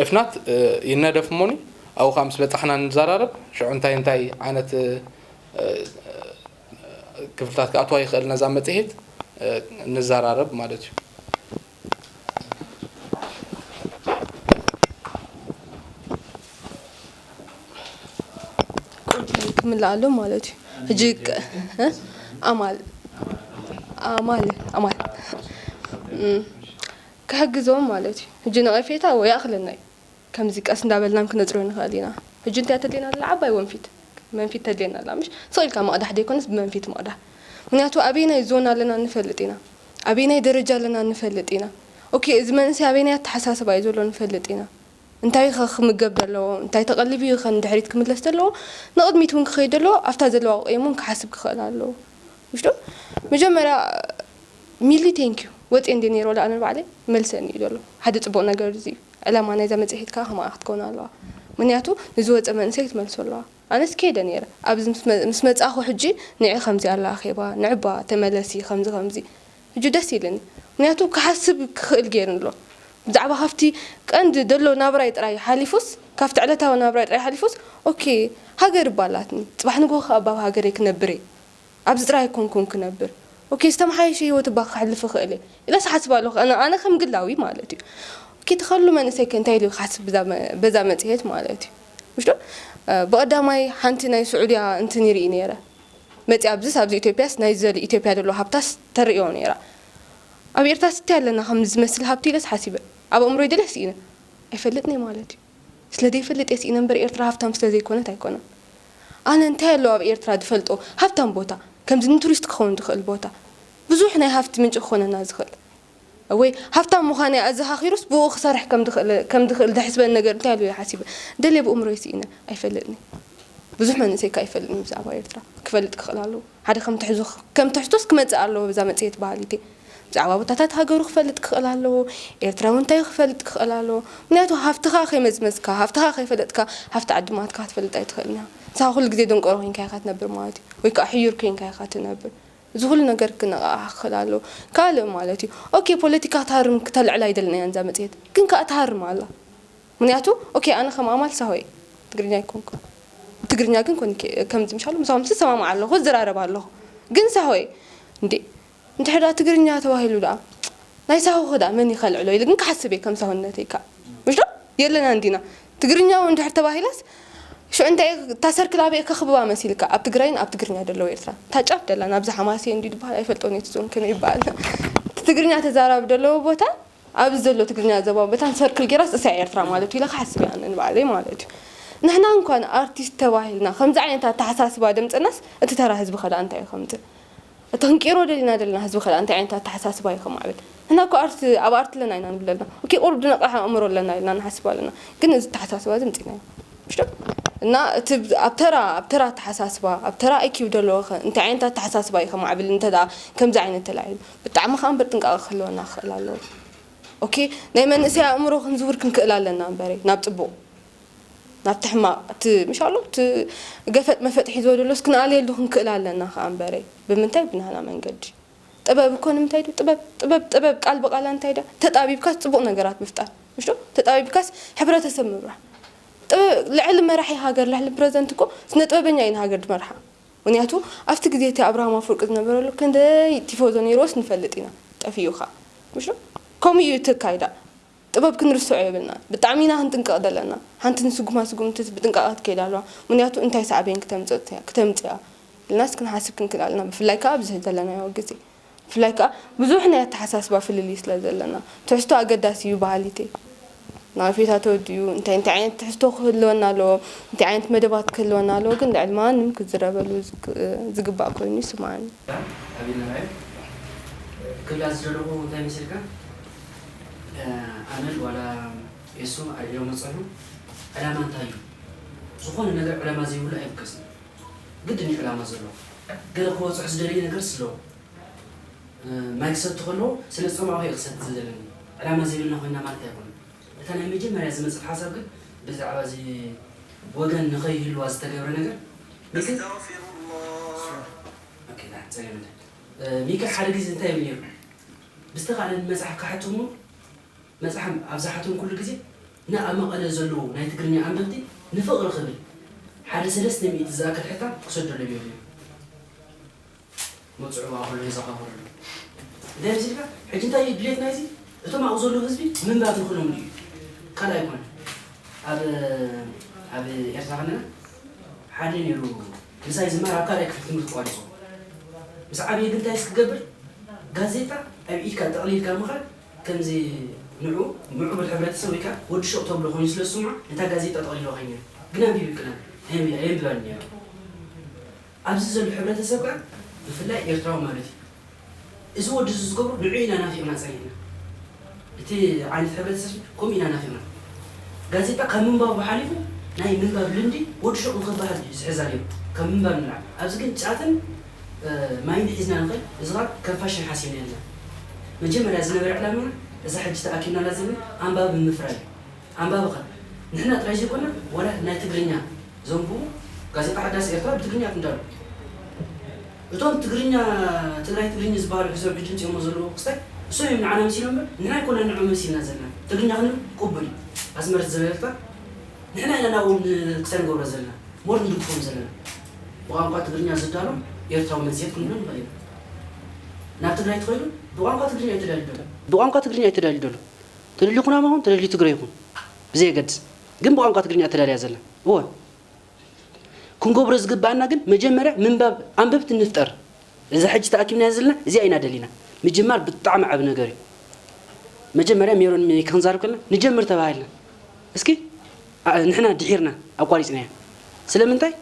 እፍናት ይነደፍ እሞኒ ኣብኡ ከዓ ምስ በፃሕና ንዘራረብ ሽዑ እንታይ እንታይ ዓይነት ክፍልታት ክኣትዋ ይኽእል ነዛ መፅሄት ንዘራረብ ማለት እዩ ክምልኣሎም ማለት እዩ ሕጂ ቅ- እ? ኣማል ኣማል ኣማል እም፣ ክሕግዞም ማለት እዩ። ሕጂ ነቐፌታ ወይ ይኣኽለና እዩ። ከምዚ ቀስ እንዳበልናም ክነፅርዮ ንኽእል ኢና። ሕጂ እንታይ ተድልየና ኣላ? ዓባይ ወንፊት መንፊት ተድልየና ኣላ። ምሽ ስቕ ኢልካ መቕዳሕ ዘይኮነስ ብመንፊት መቕዳሕ። ምክንያቱ ኣበየናይ ዞን ኣለና ንፈልጥ ኢና። ኣበየናይ ደረጃ ኣለና ንፈልጥ ኢና። ኦኬ፣ እዚ መንእሰይ ኣበየናይ ኣተሓሳስባ እዩ ዘሎ ንፈልጥ ኢና። እንታይ ኸ ክምገብ ዘለዎ፣ እንታይ ተቐሊቡ እዩ ኸ ንድሕሪት ክምለስ ዘለዎ፣ ንቕድሚት እውን ክኸይድ ዘለዎ፣ ኣብታ ዘለዋ ቀይም እውን ክሓስብ ክኽእል ኣለዎ። ምሽ ዶ? መጀመርያ ሚሊ ቴንኪዩ ወፅየ እንደ ነይረ ወላ ኣነ ባዕለይ መልሰኒ እዩ ዘሎ። ሓደ ፅቡቕ ነገር እዚ እዩ። ዕላማ ናይዛ መፅሄት ከዓ ከምኣ ክትከውን ኣለዋ። ምክንያቱ ንዝወፀ መንእሰይ ክትመልሶ ኣለዋ። ኣነስ ከይደ ነይረ። ኣብዚ ምስ መ- ምስ መፃኹ ሕጂ ንዒ ከምዚ ኣላ ኣኼባ፣ ንዕባ ተመለሲ ከምዚ ከምዚ። ሕጂ ደስ ኢልኒ። ምክንያቱ ክሓስብ ክኽእል ገይሩ ኣሎ። ብዛዕባ ካብቲ ቀንዲ ደሎ ናብራይ ጥራይ ሓሊፉስ፣ ካብቲ ዕለታዊ ናብራይ ጥራይ ሓሊፉስ፣ ኦኬ፣ ሃገር እባ ኣላትኒ። ፅባሕ ንግሆ ከዓ ኣብ ሃገረይ ክነብር እየ። ኣብዚ ጥራይ ኣይኮንኩን ክነብር። ኦኬ፣ ዝተመሓየሸ ህይወት እባ ክሕልፍ እኽእል እየ ኢለስ ሓስብ ኣለኹ። ኣነ ኣነ ከም ግላዊ ማለት እዩ። ኦኬ፣ ተኸሉ መንእሰይ ከ እንታይ ኢሉ ክሓስብ በዛ መ- በዛ መፅሄት ማለት እዩ። ምሽ ዶ? ብቐዳማይ ሓንቲ ናይ ስዑድያ እንትን ይርኢ ነይረ። መፂኣ ኣብዚስ ኣብዚ ኢትዮጵያስ ናይ ዘሊ ኢትዮጵያ ዘለዎ ሃብታስ ተርእዮ ነይራ። ኣብ ኤርትራ ስታይ ኣለና ከም ዝመስል ሃብቲ ኢለስ ሓሲበ። ኣብ ኣእምሮይ ደለስ ኢነ ኣይፈልጥን እየ ማለት እዩ። ስለ ዘይፈልጥ እየ ስኢነ እምበር ኤርትራ ሃብታም ስለ ዘይኮነት ኣይኮነን። ኣነ እንታይ ኣለዎ ኣብ ኤርትራ ዝፈልጦ ሃብታም ቦታ፣ ከምዚ ንቱሪስት ክኸውን ዝኽእል ቦታ፣ ብዙሕ ናይ ሃፍቲ ምንጪ ክኾነና ዝኽእል ወይ ሃፍታም ምዃነይ ኣዘኻኺሩስ ብኡ ክሰርሕ ከም ዝኽእል ከም ዝኽእል ዘሕስበኒ ነገር እንታይ ኣሎ ኢለ ሓሲበ። ደልየ ብእምሮይ ስኢነ ኣይፈልጥን እየ። ብዙሕ መንእሰይ ከኣ ኣይፈልጥን እዩ ብዛዕባ ኤርትራ። ክፈልጥ ክኽእል ኣለዎ። ሓደ ከም ትሕዞ ከም ትሕቶስ ክመጽእ ኣለዎ በዛ መጽሔት በሃሊት እየ። ብዛዕባ ቦታታት ሃገሩ ክፈልጥ ክኽእል ኣለዎ። ኤርትራዊ እንታይ ክፈልጥ ክኽእል ኣለዎ። ምክንያቱ ሃፍትኻ ከይመዝመዝካ፣ ሃፍትኻ ከይፈለጥካ፣ ሃፍቲ ዓዲ ማትካ ክትፈልጥ ኣይትኽእልን ኢኻ። ንስኻ ኩሉ ግዜ ደንቆሮ ኮይንካ ኢኻ ትነብር ማለት እዩ። ወይ ከዓ ሕዩር ኮይንካ ኢኻ ትነብር። እዚ ኩሉ ነገር ክነቓቓሕ ክኽእል ኣለዎ። ካልእ ማለት እዩ። ኦኬ፣ ፖለቲካ ክትሃርም ክተልዕል ኣይደለናያን እዛ መጽሔት። ግን ከኣ ትሃርም ኣላ። ምክንያቱ ኦኬ ኣነ ከም ኣማል ሳሆ እየ ትግርኛ ኣይኮንኩን ትግርኛ ግን ኮንክ ከምዚ ምሻሉ ምሳኹም ዝሰማማዕ ኣለኹ ዝራረብ ኣለኹ ግን ሳሆ እየ እንዴ እንድሕር ደኣ ትግርኛ ተባሂሉ ደኣ ናይ ሳሆ ደኣ መን ይኸልዕሎ ኢለ ግን ክሓስብ እየ ከም ሳሆነተይ ከዓ ምሽ ዶ የለና እንዲና ትግርኛ እውን እንድሕር ተባሂላስ ሽዑ እንታይ እታ ሰርክል ኣበይ ከኽብባ መሲልካ ኣብ ትግራይን ኣብ ትግርኛ ደለዎ ኤርትራ እታ ጫፍ ደላ ናብዚ ሓማሴ እንዲ ዝበሃል ኣይፈልጦን እየ ትዞን ከመይ ይበሃል ትግርኛ ተዛራቢ ደለዎ ቦታ ኣብዚ ዘሎ ትግርኛ ዘባበታን ሰርክል ጌራስ እሳ ኤርትራ ማለት ኢለ ክሓስብ እያ ኣነ ንባዕለይ ማለት እዩ። ንሕና እንኳን ኣርቲስት ተባሂልና ከምዚ ዓይነት ኣተሓሳስባ ደምፅናስ እቲ ተራ ህዝቢ ኸዳ እንታይ እዩ ከምፅእ? እቲ ክንቅይሮ ደሊና ደለና ህዝቢ ኸዳ እንታይ ዓይነት ኣተሓሳስባ እዩ ከማዕብል? ንሕና እኮ ኣርት ኣብ ኣርት ኣለና ኢና ንብል ኣለና። ኦኬ ቁሩብ ድነቕሕ ኣእምሮ ኣለና ኢልና ንሓስብ ኣለና። ግን እዚ ኣተሓሳስባ እዚ ምፅእናዮ። ምሽ ዶ? እና እቲ ኣብ ተራ ኣብ ተራ ኣተሓሳስባ ኣብ ተራ ኣይኪው ዘለዎ ኸ እንታይ ዓይነት ኣተሓሳስባ እዩ ከማዕብል እንተ ከምዚ ዓይነት ተላዒሉ ብጣዕሚ ከዓ እምበር ጥንቃቐ ክህልወና ክኽእል ኣለዎ። ኦኬ ናይ መንእሰይ ኣእምሮ ክንዝውር ክንክእል ኣለና እምበረ ናብ ፅቡቕ ናብቲ ሕማቕ እቲ ምሻሎ እቲ ገፈጥ መፈጥ ሒዝዎ ደሎስ ክንኣልየሉ ክንክእል ኣለና ከዓ እምበረ ብምንታይ ብናህና መንገዲ ጥበብ እኮ ንምንታይ ዱ ጥበብ ጥበብ ጥበብ ቃል ብቃላ እንታይ ዳ ተጣቢብካስ ፅቡቕ ነገራት ምፍጣር ምሽ ተጣቢብካስ ሕብረተሰብ ምብራሕ ጥበብ ልዕሊ መራሒ ሃገር ልዕሊ ፕረዘንት እኮ ስነ ጥበበኛ እዩ ንሃገር ድመርሓ ምክንያቱ ኣብቲ ግዜ እቲ ኣብርሃም ኣፈወርቂ ዝነበረሉ ክንደይ ቲፎዞ ነይርዎስ ንፈልጥ ኢና። ጠፊኡ ኸዓ ምሽ ከምኡ እዩ እቲ ኣካይዳ። ጥበብ ክንርስዖ የብልና። ብጣዕሚ ኢና ክንጥንቀቕ ዘለና። ሓንቲ ንስጉማ ስጉምቲ ብጥንቃቐ ትከይድ ኣለዋ። ምክንያቱ እንታይ ሳዕቤን ክተምፅእ ክትምፅእ እያ ኢልናስ ክንሓስብ ክንክእል ኣለና። ብፍላይ ከዓ ኣብዚ ዘለናዮ ግዜ ብፍላይ ከዓ ብዙሕ ናይ ኣተሓሳስባ ፍልልይ ስለ ዘለና ትሕዝቶ ኣገዳሲ እዩ በሃሊት እየ። ነቐፌታ ተወዲኡ እንታይ እንታይ ዓይነት ትሕዝቶ ክህልወና ኣለዎ እንታይ ዓይነት መደባት ክህልወና ኣለዎ ግን ልዕሊ ማንም ክዝረበሉ ዝግባእ ኮይኑ ይስምዓኒ። ኣቢልና ራእዩ ክብላ ዝደለኹ እንታይ መሲልካ ኣመል ዋላ የሱ ኣርእዮ መፀሉ ዕላማ እንታይ እዩ ዝኾነ ነገር ዕላማ ዘይብሉ ኣይብገስን ግድን እዩ ዕላማ ዘለዎ ገለ ክወፅሑ ዝደልዩ ነገር ስለዎ ማይ ክሰቲ ከለዎ ስለ ዝፀምኦ ከየ ክሰቲ ዝደለኒ ዕላማ ዘይብልና ኮይና ማለት ኣይኮነን። እታ ናይ መጀመርያ ዝመፀት ሓሳብ ግን ብዛዕባ እዚ ወገን ንኸይህልዋ ዝተገብረ ነገር ሚክል ሚክል ሓደ ግዜ እንታይ ይብል ነይሩ ብዝተኻእለኒ መፅሓፍ ክሓትት እሞ መፅሓፍ ኣብ ዝሓትም ኩሉ ግዜ ንኣብ መቐለ ዘለዉ ናይ ትግርኛ ኣንበብቲ ንፍቕሪ ክብል ሓደ ሰለስተ ሚእቲ ዝኣክል ሕታም ክሰደሎም እዮም ነይሩ። መፅዕዋ ኩሉ የዘኻኽረሉ እንታይ መሲልካ ሕጂ እንታይ እዩ ድሌትና እዚ እቶም ኣብኡ ዘለዉ ህዝቢ ምንባብ ንኽእሎም እዩ ካልእ ኣይኮነ ኣብ ኣብ ኤርትራ ከለና ሓደ ነይሩ ምሳይ ዝመሃር ኣብ ካልኣይ ክፍሊ ትምህርቲ ቋሪጹ። ምስ ዓብየ ግን እንታይ እስኪ ክገብር? ጋዜጣ ኣብ ኢድካ ጠቕሊልካ ምኻድ ከምዚ ንዑ ምዑብል ሕብረተሰብ ወይ ከዓ ወዲ ሹቕ ተብሎ ኮይኑ ስለ ዝስምዖ ነታ ጋዜጣ ጠቕሊሉ ከይኑ ግን ኣንቢቡ ይቅናል። ኣየንቢ-፣ ኣየንብባን ነይሩ። ኣብዚ ዘሎ ሕብረተሰብ ከዓ ብፍላይ ኤርትራዊ ማለት እዩ። እዚ ወዲ እዚ ዝገብሮ ንዑ ኢና ናፊቕና ጸኒሕና። እቲ ዓይነት ሕብረተሰብ ከምኡ ኢና ናፊቕና። ጋዜጣ ካብ ምንባቡ ሓሊፉ ናይ ምንባብ ልምዲ ወዲ ሹቕ ንኽበሃል እዩ ዝሕዛ ነይሩ። ካብ ምንባብ ንላዕሊ። ኣብዚ ግን ጫትን፣ እ፣ ማይን ሒዝና ንኸይድ፣ እዚ ኸኣ ከም ፋሽን ሓሲብና ኣለና። መጀመርያ ዝነበረ ዕላማና እዛ ሕጂ ተኣኪብናላ ዘለና ኣንባቢ ምፍራይ እዩ። ኣንባቢ ኸ ንሕና ጥራይ ዘይኮና፣ ዋላ ናይ ትግርኛ ዘንብቡ ጋዜጣ ሓዳስ ኤርትራ ብትግርኛ ትንዳሉ። እቶም ትግርኛ፣ ትግራይ ትግርኛ ዝበሃሉ ሕዞም ሕጂ ምጽኦሞ ዘለዉ ክስታይ፣ እሶም እዮም ንዓና መሲሎም እምበር፣ ንሕና ኣይኮናን ንዕኦም መሲልና ዘለና። ትግርኛ ክንብል ቅቡል እዩ። ኣስመረት ዘበለልካ፣ ንሕና ኢና ናብኦም ን-፣ ክስታይ ንገብሮ ዘለና። ሞር ንድግፎም ዘለና። ብቋንቋ ትግርኛ ዝዳሎ ኤርትራዊ መጽሔት ክንብሎ ንኽእል ኢና። ናብ ትግራይ ተኸይዱ ብቋንቋ ትግርኛ እዩ ተዳልዩ ዘሎ። ብቋንቋ ትግርኛ እዩ ተዳልዩ ዘሎ። ተደልዩ ኩናማ ይኹን፣ ተደልዩ ትግረ ይኹን፣ ብዘየገድስ። ግን ብቋንቋ ትግርኛ እተዳልያ ዘላ። እወ። ክንገብሮ ዝግብኣና ግን መጀመርያ ምንባብ ኣንበብቲ ንፍጠር። እዛ ሕጂ ተኣኪብናያ ዘለና እዚኣ ኢና ደሊና። ምጅማር ብጣዕሚ ዓቢ ነገር እዩ። መጀመርያ ሜሮን ሚኪ ክንዛረብ ከለና ንጀምር ተባሂልና። እስኪ፣ ኣ-፣ ንሕና ድሒርና ኣቋሪጽናያ። ስለምንታይ?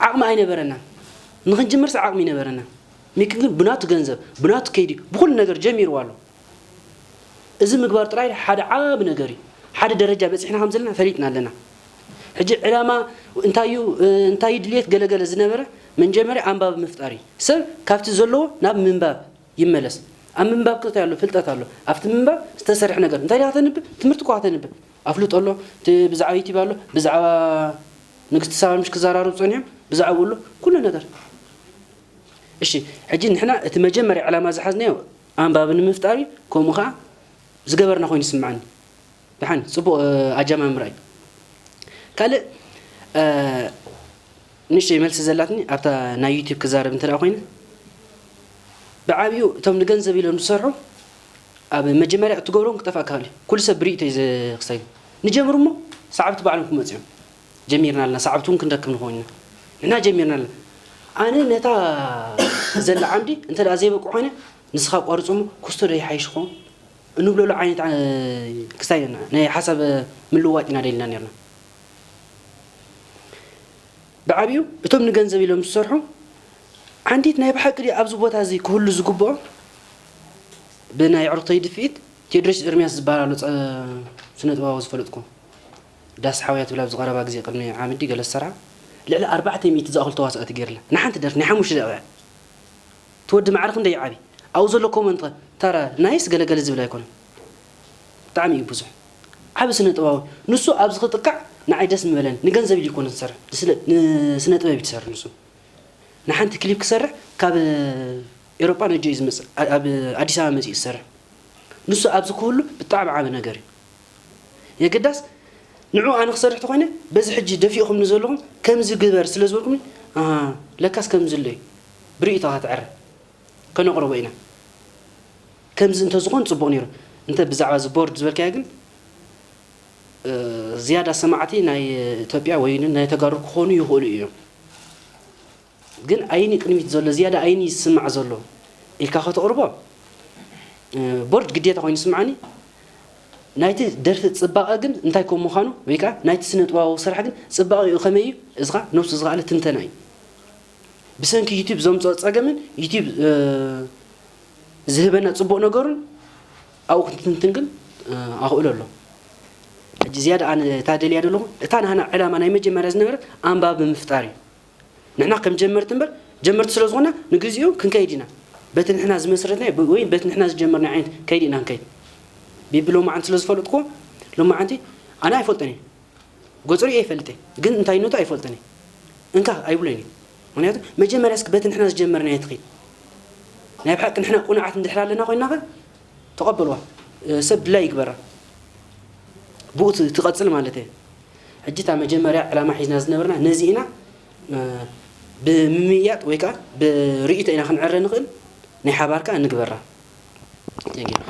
ዓቕሚ ኣይነበረናን። ንኽንጅምርስ ዓቕሚ ይነበረና። ሚኪ ግን ብናቱ ገንዘብ፣ ብናቱ ከይዲ፣ ብኹሉ ነገር ጀሚርዋ ኣሎ። እዚ ምግባር ጥራይ ሓደ ዓቢ ነገር እዩ። ሓደ ደረጃ በጺሕና ከም ዘለና ፈሊጥና ኣለና። ሕጂ ዕላማ እንታይ እዩ፣ እንታይ እዩ ድልየት ገለገለ ዝነበረ መጀመርያ ኣንባቢ ምፍጣር እዩ። ሰብ ካብቲ ዘለዎ ናብ ምንባብ ይመለስ። ኣብ ምንባብ እንታይ ኣሎ? ፍልጠት ኣሎ። ኣብቲ ምንባብ ዝተሰርሐ ነገር እንታይ ደኣ ከተንብብ? ትምህርቲ እኮ ከተንብብ። ኣፍልጦ ኣሎ፣ እቲ ብዛዕባ ዩቲብ ኣሎ፣ ብዛዕባ ንግስቲ ሳባ ምሽ ክዘራረቡ ጸኒሖም፣ ብዛዕባኡ ኣሎ፣ ኩሉ ነገር። እሺ፣ ሕጂ ንሕና እቲ መጀመርያ ዕላማ ዝሓዝናዮ ኣንባቢ ንምፍጣር እዩ፣ ከምኡ ኸዓ ዝገበርና ኮይኑ ይስምዓኒ። ደሓን፣ ጽቡቕ፣ እ፣ ኣጀማምራ እዩ። ካልእ፣ እ፣ ንእሽተይ መልሲ ዘላትኒ ኣብታ ናይ ዩቲብ ክዛረብ እንተ ደኣ ኮይነ፣ ብዓብዩ እቶም ንገንዘብ ኢሎም ዝሰርሑ ኣብ መጀመርያ እትገብሮም ክጠፍኣካ ይኽእል እዩ። ኩሉ ሰብ ብርእይቶ እዩ ዝኽሰዩ። ንጀምር እሞ ሰዓብቲ ባዕሎም ክመጹ እዮም። ጀሚርና ኣለና፣ ሰዓብቲ እውን ክንረክብ ንኸውን ኢና። ንሕና ጀሚርና ኣለና። ኣነ ነታ ዘላ ዓምዲ እንተ ደኣ ዘይበቁ ኮይነ፣ ንስኻ ኣቋርጾ እሞ ክስቶ ዶ ይሓይሽ ይኸውን? እንብለሉ ዓይነት፣ እ፣ ክስታይ ኣለና። ናይ ሓሳብ ምልውዋጥ ኢና ደሊና ነርና። ብዓብዩ እቶም ንገንዘብ ኢሎም ዝሰርሑ ዓንዲት ናይ ብሓቂ ድዩ ኣብዚ ቦታ እዚ ክህሉ ዝግብኦ? ብናይ ኣዕሩኽተይ ድፍኢት ቴድሮስ ኤርምያስ ዝበሃል ኣሎ፣ ጸ-፣ ስነ ጥበባዊ ዝፈለጥኩ። ዳስ ሓውያ ትብል ኣብዚ ቀረባ ግዜ ቅድሚ ዓመት ድዩ ገለ ዝሰርሓ ልዕሊ ኣርባዕተ ሚእቲ ዝኣኽሉ ተዋሳእቲ ገይርላ። ንሓንቲ ደርፊ ናይ ሓሙሽተ ደቂቕ። እቲ ወዲ ማዕረ ክንደይ ይዓቢ? ኣብኡ ዘሎ ኮመንት ኸ? ታራ ናይስ ገለገለ ዝብል ኣይኮነን። ብጣዕሚ እዩ ብዙሕ። ዓቢ ስነ ጥበባዊ። ንሱ ኣብዚ ክጥቃዕ ንዓይ ደስ ምበለኒ። ንገንዘብ ኢሉ ይኮነ ዝሰርሕ። ንስለ-፣ ንስነ ጥበብ እዩ ዝሰርሕ ንሱ። ንሓንቲ ክሊፕ ክሰርሕ ካብ ኤሮጳ ነጆ እዩ ዝመጽእ። ኣ-፣ ኣብ ኣዲስ ኣበባ መጺኡ ዝሰርሕ። ንሱ ኣብዚ ክህሉ ብጣዕሚ ዓቢ ነገር እዩ። የግዳስ ንዑ ኣነ ክሰርሕ ተኾይነ በዚ ሕጂ ደፊእኹምኒ ዘለኹም ከምዚ ግበር ስለ ዝበልኩምኒ፣ ኣሃ፣ ለካስ ከምዚ ኣሎ እዩ። ብርእይቶኻ ትዕረ። ከነቕርቦ ኢና። ከምዚ እንተዝኾን ጽቡቕ ነይሩ። እንተ ብዛዕባ እዚ ቦርድ ዝበልካዮ ግን፣ እ፣ ዝያዳ ሰማዕቲ ናይ ኢትዮጵያ ወይ ናይ ተጋሩ ክኾኑ ይኽእሉ እዮም። ግን ኣይኒ ቅድሚት ዘሎ፣ ዝያዳ ኣይኒ ይስማዕ ዘሎ ኢልካ ከተቕርቦ፣ እ፣ ቦርድ ግዴታ ኮይኑ ይስምዓኒ። ናይቲ ደርፊ ጽባቐ ግን እንታይ ከም ምዃኑ፣ ወይ ከኣ ናይቲ ስነ ጥበባዊ ስራሕ ግን ጽባቐኡ ከመይ እዩ፣ እዚ ኸኣ ነብሱ ዝኸኣለ ትንተና እዩ። ብሰንኪ ዩቲዩብ ዘምጽኦ ጸገምን ዩቲዩብ፣ እ፣ ዝህበና ጽቡቕ ነገሩን ኣብኡ ክትንትን ግን፣ እ፣ ኣኽእሎ ኣሎ። ሕጂ ዝያዳ ኣነ እታ ደልያ ዘለኹ፣ እታ ናህና ዕላማ ናይ መጀመርያ ዝነበረት ኣንባቢ ምፍጣር እዩ። ንሕና ከም ጀመርቲ እምበር፣ ጀመርቲ ስለ ዝኾና ንግዚኡ ክንከይድ ኢና። በቲ ንሕና ዝመስረትናዮ ብ-፣ ወይ በቲ ንሕና ዝጀመርናዮ ዓይነት ከይዲ ኢና ንከይድ። ቢቢ ሎማዓንቲ ስለ ዝፈለጥኩዎ፣ ሎማዓንቲ ኣነ ኣይፈልጦን እየ። ገጹ ርእየ ይፈልጥ እየ፣ ግን እንታይነቱ ኣይፈልጦን እየ። እንካ ኣይብሎን እየ። ምኽንያቱ መጀመርያ እስኪ በቲ ንሕና ዝጀመርናዮ ትኺድ። ናይ ብሓቂ ንሕና ቁኑዓት እንድሕር ኣለና ኮይንና ኸ ተቐበልዋ። እ፣ ሰብ ድላይ ይግበራ። ብኡ ት-፣ ትቐጽል ማለት እየ። ሕጂ እታ መጀመርያ ዕላማ ሒዝና ዝነበርና ነዚ ኢና፣ እ፣ ብምምይያጥ ወይ ከኣ ብርእይቶ ኢና ክንዕረ ንኽእል። ናይ ሓባር ከኣ ንግበራ። Thank you።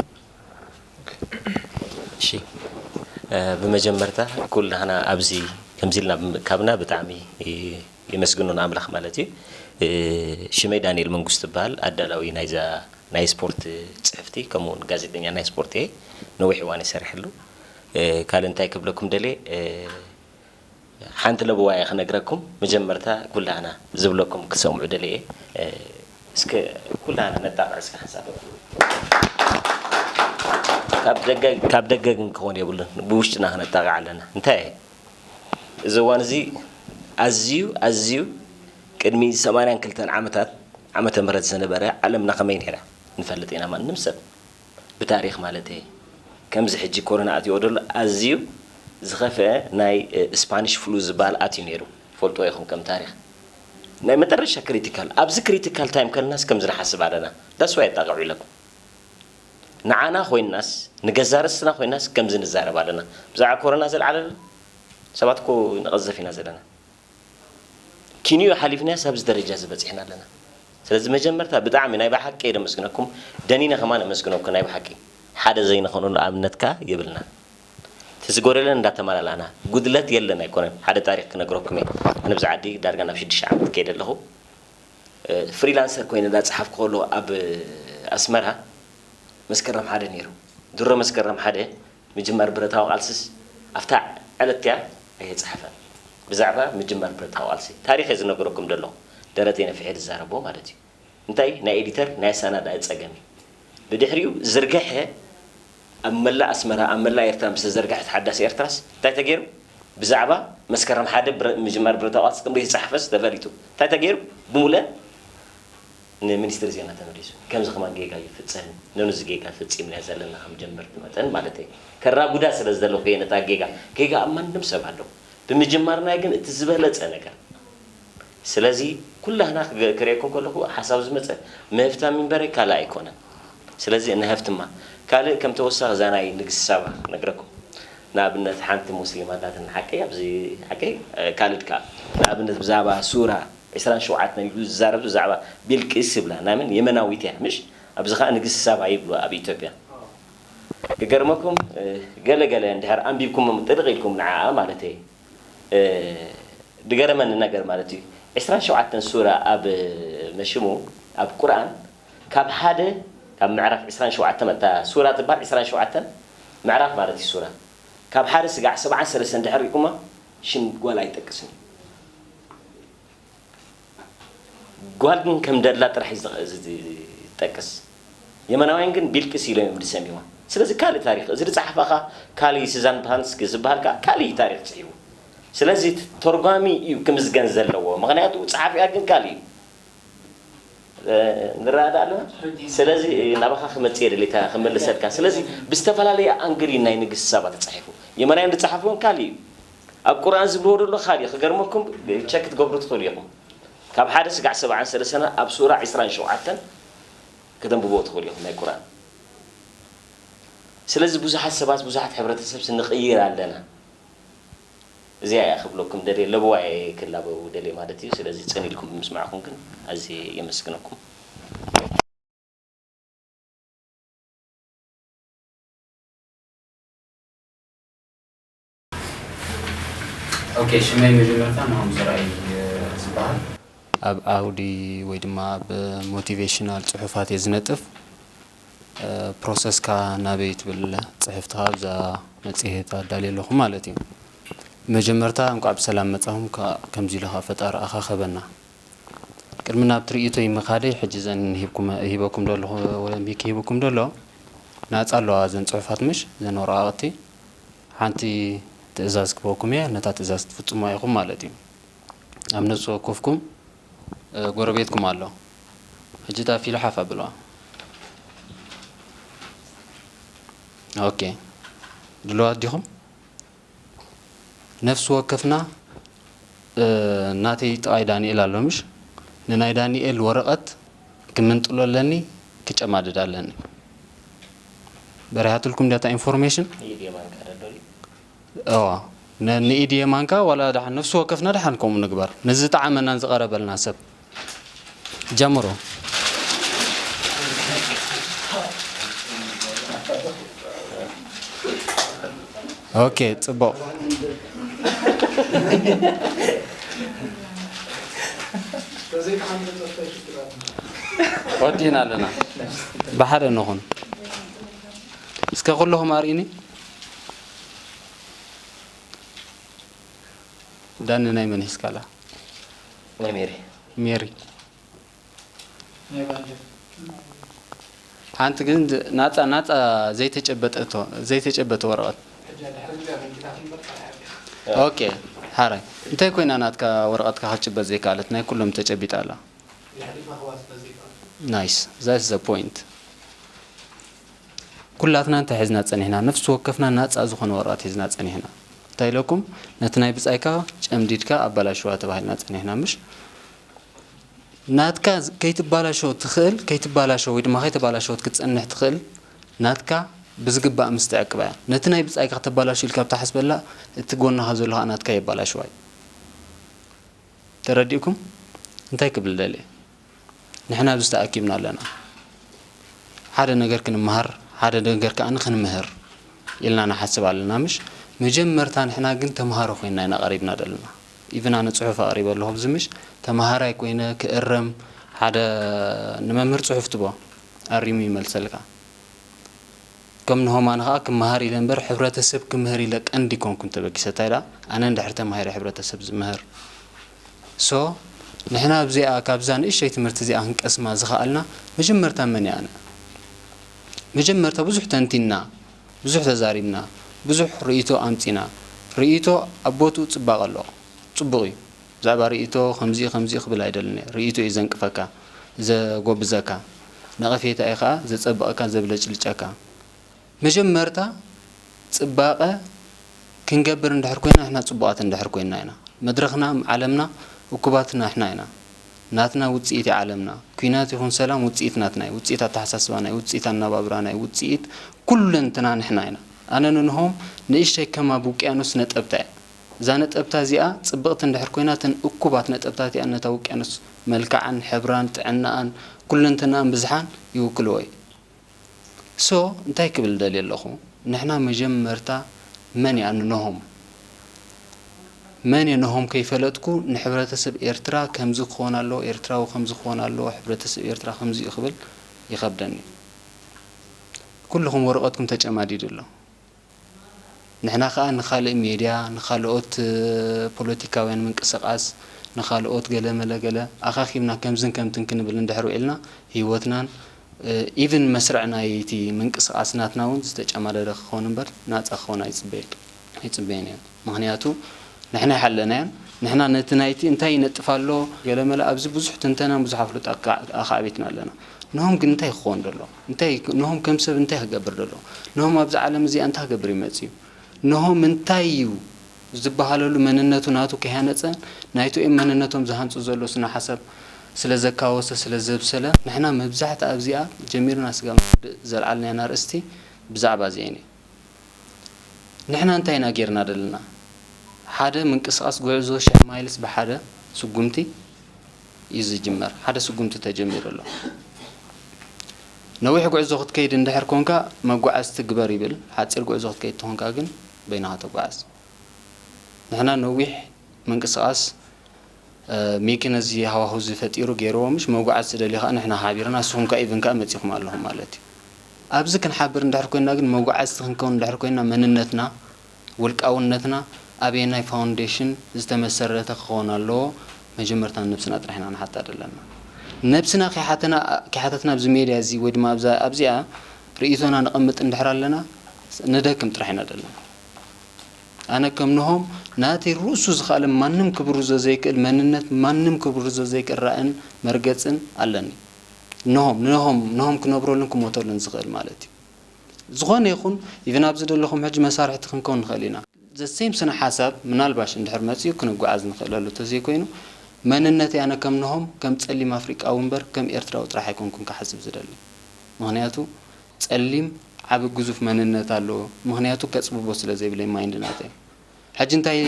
እሺ፣ እ፣ ብመጀመርታ ኩልናህና ኣብዚ ከምዚ ኢልና ብምእካብና ብጣዕሚ፣ እ፣ የመስግኖ ንኣምላኽ ማለት እዩ። እ፣ ሽመይ ዳንኤል መንግስቱ ይበሃል። ኣዳላዊ ናይዛ ናይ ስፖርት ጽሕፍቲ፣ ከምኡ እውን ጋዜጠኛ ናይ ስፖርት እየ። ነዊሕ እዋን እየ ሰሪሐሉ። እ፣ ካልእ እንታይ ክብለኩም ደልየ? እ፣ ሓንቲ ለበዋ እየ ክነግረኩም። መጀመርታ ኩላህና ዝብለኩም ክሰምዑ ደልየ። እ፣ እስከ ኩላህና ነጣቕዕ እስከ ሓንሳብ። ካብ ደገ፣ ካብ ደገ ግን ክኾን የብሉን። ብውሽጥና ክነጣቕዕ ኣለና። እንታይ? እዚ እዋን እዚ ኣዝዩ፣ ኣዝዩ ቅድሚ ሰማንያን ክልተን ዓመታት፣ ዓመተ ምህረት ዝነበረ ዓለምና ከመይ ነይራ ንፈልጥ ኢና። ማንም ሰብ ብታሪኽ ማለት እየ፣ ከምዚ ሕጂ ኮሮና ኣትይዎ ዘሎ ኣዝዩ ዝኸፍአ ናይ፣ እ፣ ስፓኒሽ ፍሉ ዝበሃል ኣትዩ ነይሩ። ፈልጦ ኢኹም ከም ታሪኽ። ናይ መጠረሻ ክሪቲካል፣ ኣብዚ ክሪቲካል ታይም ከለናስ ከምዚ ንሓስብ ኣለና። ዳስ ዋይ ኣጣቕዑ ኢለኩም። ንዓና ኮይንናስ፣ ንገዛ ርእስና ኮይንናስ ከምዚ ንዛረብ ኣለና። ብዛዕባ ኮሮና ዘልዓለና ሰባት እኮ ንቐዘፍ ኢና ዘለና። ኪንዮ ሓሊፍናስ ኣብዚ ደረጃ እዚ በጺሕና ኣለና። ስለዚ መጀመርታ ብጣዕሚ ናይ ብሓቂ እየ ደመስግነኩም፣ ደኒነ ከማን ኣመስግነኩም ናይ ብሓቂ። ሓደ ዘይንኾነሉ ኣብነት ከኣ የብልና። እቲ ዝጎደለን እንዳተመላላእና፣ ጉድለት የለን ኣይኮነን። ሓደ ታሪኽ ክነግረኩም እየ። ኣነ ብዛ ዓዲ ዳርጋ ናብ ሽዱሽተ ዓመት ከይደ ኣለኹ። እ፣ ፍሪላንሰር ኮይነ እንዳጸሓፍኩ ከለኹ ኣብ ኣስመራ መስከረም ሓደ ነይሩ። ድሮ መስከረም ሓደ ምጅማር ብረታዊ ቃልስስ ኣብታ ዕለት እቲኣ ኣይተጻሕፈን። ብዛዕባ ምጅማር ብረታዊ ቃልሲ ታሪኽ እየ ዝነግረኩም ዘለኹ። ደረተይ ነፊሐ ዝዛረቦ ማለት እዩ። እንታይ ናይ ኤዲተር ናይ ኣሰናዳኢ ጸገም እዩ። ብድሕሪኡ ዝርግሐ ኣብ መላእ ኣስመራ፣ ኣብ መላእ ኤርትራ ምስ ተዘርግሐት ሓዳስ ኤርትራስ እንታይ ተገይሩ? ብዛዕባ መስከረም ሓደ ብረ-፣ ምጅማር ብረታዊ ቃልሲ ከም ዘይተጻሕፈስ ተፈሊጡ። እንታይ ተገይሩ? ብሙለ ንሚኒስትሪ ዜና ተመሊሱ። ከምዚ ከማን ጌጋ ይፍጸም፣ ነንዚ ጌጋ ፈጺምና ዘለና ከም ጀመርቲ መጠን ማለት እየ። ከራጉዳ ስለ ዝደለኹ እየ ነታ ጌጋ። ጌጋ ኣብ ማንም ሰብ ኣሎ። ብምጅማርና ግን እቲ ዝበለጸ ነገር። ስለዚ ኩላህና ክገ-፣ ክርእየኩም ከለኹ ሓሳብ ዝመጸ ምህፍታም እምበረ ካልእ ኣይኮነን። ስለዚ ንሀፍትማ። ካልእ ከም ተወሳኺ እዛ ናይ ንግስቲ ሳባ ነግረኩም። ንኣብነት ሓንቲ ሙስሊም ኣላትን ሓቀይ ኣብዚ ሓቀይ፣ እ፣ ካልድ ከኣ ንኣብነት ብዛዕባ ሱራ ዕስራን ሸውዓተን ኢሉ ዝዛረብ ብዛዕባ ቢልቅስ ይብላ። ናይ መን የመናዊት እያ፣ ምሽ? ኣብዚ ከኣ ንግስቲ ሳባ ይብሉ ኣብ ኢትዮጵያ። ክገርመኩም፣ እ፣ ገለ ገለ እንድሕር ኣንቢብኩሞም ጥልቕ ኢልኩም ንዓኣ ማለት እየ። እ፣ ዝገረመኒ ነገር ማለት እዩ። ዕስራን ሸውዓተን ሱራ ኣብ መሽሙ፣ ኣብ ቁርኣን፣ ካብ ሓደ፣ ካብ ምዕራፍ ዕስራን ሸውዓተን፣ እታ ሱራ ትበሃል ዕስራን ሸውዓተን ምዕራፍ ማለት እዩ ሱራ። ካብ ሓደ ስጋዕ ሰብዓን ሰለስተን ድሕር ሪእኩማ ሽም ጓል ኣይጠቅስን እዩ። ጓል ግን ከም ደላ ጥራሕ እዩ ዝጠ-፣ ዝ-፣ ዝጠቅስ። የመናውያን ግን ቢልቅስ ኢሎም እዮም ዝሰምይዋ። ስለዚ ካልእ ታሪኽ፣ እዚ ዝጸሓፋ ኸኣ ካልእ እዩ፣ ስዛን ፓንስክ ዝበሃል ከኣ ካልእ እዩ ታሪኽ ጽሒፉ። ስለዚ ተርጓሚ እዩ ክምስገን ዘለዎ፣ ምኽንያቱ ጸሓፊኣ ግን ካልእ እዩ። እ፣ ንረዳእ ኣለና። ስለዚ ናባኻ ክመጽእ እየ ደሊታ ክመልሰልካ። ስለዚ ብዝተፈላለየ ኣንግል እዩ ናይ ንግስቲ ሳባ ተጻሒፉ። የመናውያን ዝጸሓፍዎን ካልእ እዩ። ኣብ ቁርኣን ዝብልዎ ዘሎ ካልእ እዩ። ክገርመኩም ቸክ ክትገብሩ ትኽእሉ ኢኹም። ካብ ሓደ ስጋዕ ሰብዓን ሰለስተን ኣብ ሱራ ዕስራን ሸውዓተን ከተንብብዎ ትኽእሉ ኢኹም ናይ ቁርኣን። ስለዚ ብዙሓት ሰባት፣ ብዙሓት ሕብረተሰብስ ንቕይር ኣለና። እዚኣ እያ ክብለኩም ደልየ፣ ለበዋ እየ ክላበው ደልየ ማለት እዩ። ስለዚ ጽን ኢልኩም ብምስማዕኩም ግን ኣዝየ የመስግነኩም። ኦኬ፣ ሽመይ መጀመርታ ናሆም ዘርኣይ ዝበሃል። ኣብ ዓውዲ ወይ ድማ ኣብ ሞቲቬሽናል ጽሑፋት እየ ዝነጥፍ። ፕሮሰስካ ናበይ ትብል ጽሕፍትኻ ኣብዛ መጽሔት ኣዳልየ ኣለኹ ማለት እዩ። መጀመርታ እንቋዕ ብሰላም መጻኹም፣ ከምዚ ኢሉ ኸኣ ፈጣሪ ኣኻኸበና። ቅድሚ ናብቲ ርእይቶይ ምኻደይ፣ ሕጂ እዘን ሂብኩም፣ ሂበኩም ዶ ኣለኹ፣ ወላ ሚኪ ሂብኩም ዶ ኣሎ? ናጻ ኣለዋ እዘን ጽሑፋት፣ ምሽ? እዘን ወረቓቕቲ። ሓንቲ ትእዛዝ ክበኩም እየ፣ ነታ ትእዛዝ ክትፍጽሙዋ ኢኹም ማለት እዩ። ኣብ ነፍሲ ወከፍኩም፣ እ፣ ጎረቤትኩም ኣሎ። ሕጂ እታ ፊሉ ሓፍ ኣብልዋ። ኦኬ። ድልዋት ዲኹም? ነፍሲ ወከፍና፣ እ፣ ናተይ ጥቓይ ዳንኤል ኣሎ ምሽ? ንናይ ዳንኤል ወረቐት ክምንጥሎ ኣለኒ፣ ክጨማድድ ኣለኒ። በሪሃትልኩም ድያ እታ ኢንፎርሜሽን? ኢድ የማንካ ደደሊ። እዋ። ን-፣ ንኢድ የማንካ ዋላ ደሓን ነፍሲ ወከፍና ደሓን ከምኡ ንግበር። ንዝጠዓመናን ዝቐረበልና ሰብ። ጀምሩ። ኦኬ፣ ጽቡቕ። ወዲእና ኣለና። ብሓደ ንኹን። እስከ ኩለኹም ኣርእኒ። ዳኒ ናይ መን ሒዝካላ? ናይ ሜሪ። ሜሪ። ሓንቲ ግን ናፃ ናፃ ዘይተጨበጠቶ ዘይተጨበጠ ወረቐት። ኦኬ ሓራይ። እንታይ ኮይና ናትካ ወረቐትካ ክትጭበጥ ዘይከኣለት? ናይ ኩሎም ተጨቢጣ ኣላ። ናይስ። That's the point። ኩላትና እንታይ ሒዝና ጸኒሕና? ነፍሲ ወከፍና ናጻ ዝኾነ ወረቐት ሒዝና ጸኒሕና። እንታይ ኢለኩም? ነቲ ናይ ብጻይካ ጨምዲድካ ኣባላሽዋ ተባሂልና ጸኒሕና ምሽ? ናትካ ከይትባላሾ ትኽእል፣ ከይትባላሾ ወይ ድማ ከይተባላሸወት ክትጸንሕ ትኽእል ናትካ ብዝግባእ ምስ ትዕቅባ እያ። ነቲ ናይ ብጻይካ ከተባላሾ ኢልካ ብትሓስበላ እቲ ጎንኻ ዘሎ ኸኣ ናትካ የባላሽዋ እዩ። ተረዲእኩም? እንታይ ክብል ደልየ? ንሕና ኣብዚ ተኣኪብና ኣለና። ሓደ ነገር ክንመሃር፣ ሓደ ነገር ከኣ ክንምህር ኢልና ንሓስብ ኣለና ምሽ? መጀመርታ ንሕና ግን ተምሃሮ ኮይና ኢና ቀሪብና ዘለና። ኢቭን ኣነ ጽሑፍ ኣቕሪበ ኣለኹ ኣብዚ ምሽ? ተምሃራይ ኮይነ ክእረም ሓደ ንመምህር ጽሑፍ ትቦ ኣሪሙ ይመልሰልካ። ከም ንሆም ኣነ ኸዓ ክመሃር ኢለ እምበር ሕብረተሰብ ክምህር ኢለ ቀንዲ ኮንኩን ተበጊሰ እንታይ ደኣ ኣነ እንድሕር ተማሂረ ሕብረተሰብ ዝምህር so ንሕና ኣብዚኣ ካብዛ ንእሽተይ ትምህርቲ እዚኣ ክንቀስማ ዝኸኣልና መጀመርታ መን እያ ኣነ መጀመርታ ብዙሕ ተንቲና ብዙሕ ተዛሪብና ብዙሕ ርእይቶ ኣምፂና ርእይቶ ኣብ ቦትኡ ፅባቐ ኣለዎ ፅቡቕ እዩ ብዛዕባ ርእይቶ ከምዚ ከምዚ ክብል ኣይደልን እየ ርእይቶ እዩ ዘንቅፈካ ዘጎብዘካ ነቐፌታ እዩ ከዓ ዘፀብቐካ ዘብለጭልጨካ መጀመርታ ፅባቐ ክንገብር እንድሕር ኮይና ንሕና ፅቡቓት እንድሕር ኮይና ኢና መድረኽና ዓለምና እኩባት ንሕና ኢና ናትና ውፅኢት ዓለምና ኩናት ይኹን ሰላም ውፅኢት ናትና እዩ ውፅኢት ኣተሓሳስባና እዩ ውፅኢት ኣነባብራና እዩ ውፅኢት ኩለንትና ንሕና ኢና ኣነ ንንሆም ንእሽተይ ከም ኣብ ውቅያኖስ ነጠብታ እያ እዛ ነጠብታ እዚኣ ፅብቕቲ እንድሕር ኮይና እተን እኩባት ነጠብታት እያ ነታ ውቅያኖስ መልክዓን ሕብራን ጥዕናኣን ኩለንትናኣን ብዝሓን ይውክልዎ እዩ so እንታይ ክብል ደልየ ኣለኹ ንሕና መጀመርታ መን እያ ንነሆም መን እየ ነሆም ከይፈለጥኩ ንሕብረተሰብ ኤርትራ ከምዚ ክኾን ኣለዎ ኤርትራዊ ከምዚ ክኾን ኣለዎ ሕብረተሰብ ኤርትራ ከምዚ እዩ ክብል ይኸብደኒ ኩልኹም ወረቐትኩም ተጨማዲዱ ኣሎ ንሕና ኸኣ ንኻልእ ሜድያ፣ ንኻልኦት ፖለቲካውያን ምንቅስቓስ፣ ንኻልኦት ገለ መለ ገለ ኣኻኺብና ከምዝን ከምትን ክንብል እንድሕር ውዒልና ህይወትናን even መስርዕ ናይቲ ምንቅስቓስ ናትና እውን ዝተጨማደደ ክኸውን እምበር ናጻ ክኸውን ኣይጽበየን ኣይጽበየን እየ። ምኽንያቱ ንሕና ኣይሓለናዮን። ንሕና ነቲ ናይቲ እንታይ ይነጥፍ ኣሎ ገለ መለ ኣብዚ ብዙሕ ትንተናን ብዙሕ ኣፍልጦ ኣካዕቢትና ኣለና። ንሆም ግን እንታይ ክኸውን ደሎ? እንታይ ንሆም ከም ሰብ እንታይ ክገብር ደሎ? ንሆም ኣብዚ ዓለም እዚኣ እንታይ ክገብር እዩ መጺኡ? ንሆም እንታይ እዩ ዝበሃለሉ መንነቱ ናቱ ከይሃነጸ ናይትኦም መንነቶም ዝሃንጹ ዘሎ ስነ ሓሳብ ስለ ዘካወሰ ስለ ዘብሰለ ንሕና መብዛሕቲ ኣብዚኣ ጀሚርና ስጋብ ንወድእ ዘልዓልናያ ኣርእስቲ ብዛዕባ እዚኤን እዩ። ንሕና እንታይ ኢና ጌርና ደለና? ሓደ ምንቅስቓስ ጉዕዞ ሽሕ ማይልስ ብሓደ ስጉምቲ እዩ ዝጅመር። ሓደ ስጉምቲ ተጀሚሩ ኣሎ። ነዊሕ ጉዕዞ ክትከይድ እንድሕር ኮንካ መጓዓዝቲ ግበር ይብል። ሓፂር ጉዕዞ ክትከይድ ተኾንካ ግን በይንኻ ተጓዓዝ። ንሕና ነዊሕ ምንቅስቓስ ሚኪ ነዚ ሃዋሁ እዚ ፈጢሩ ገይርዎ ምሽ መጉዓዝ ትደልዩ ከዓ ንሕና ሓቢርና ንስኹም ከዓ ኢቭን ከዓ መፂኹም ኣለኹም ማለት እዩ ኣብዚ ክንሓብር እንድሕር ኮይና ግን መጉዓዝቲ ክንከውን እንድሕር ኮይና መንነትና ውልቃውነትና ኣበየናይ ፋውንዴሽን ዝተመሰረተ ክኸውን ኣለዎ መጀመርታ ንነብስና ጥራሕ ኢና ንሓታ ዘለና ነብስና ከይሓተትና ኣብዚ ሜድያ እዚ ወይ ድማ ኣብዚኣ ርእይቶና ነቐምጥ እንድሕር ኣለና ንደክም ጥራሕ ኢና ዘለና ኣነ ከም ንሆም ናተይ ርእሱ ዝኸኣለ ማንም ክብርዞ ዘይክእል መንነት ማንም ክብርዞ ዘይክእል ራእን መርገፅን ኣለኒ። ንሆም ንሆም ንሆም ክነብረሉን ክሞተሉን ዝኽእል ማለት እዩ። ዝኾነ ይኹን ኢቭን ኣብዚ ዘለኹም ሕጂ መሳርሕቲ ክንከውን ንኽእል ኢና። ዘሴም ስነ ሓሳብ ምናልባሽ እንድሕር መፂኡ ክንጓዓዝ ንኽእለሉ ተዘይኮይኑ መንነተይ ኣነ ከም ንሆም ከም ፀሊም ኣፍሪቃዊ እምበር ከም ኤርትራዊ ጥራሕ ኣይኮንኩን ክሓስብ ዝደሊ። ምኽንያቱ ፀሊም ዓቢ ግዙፍ መንነት ኣለዎ ምኽንያቱ ከፅብቦ ስለ ዘይብለይ ማይንድ ናተይ ሕጂ እንታይ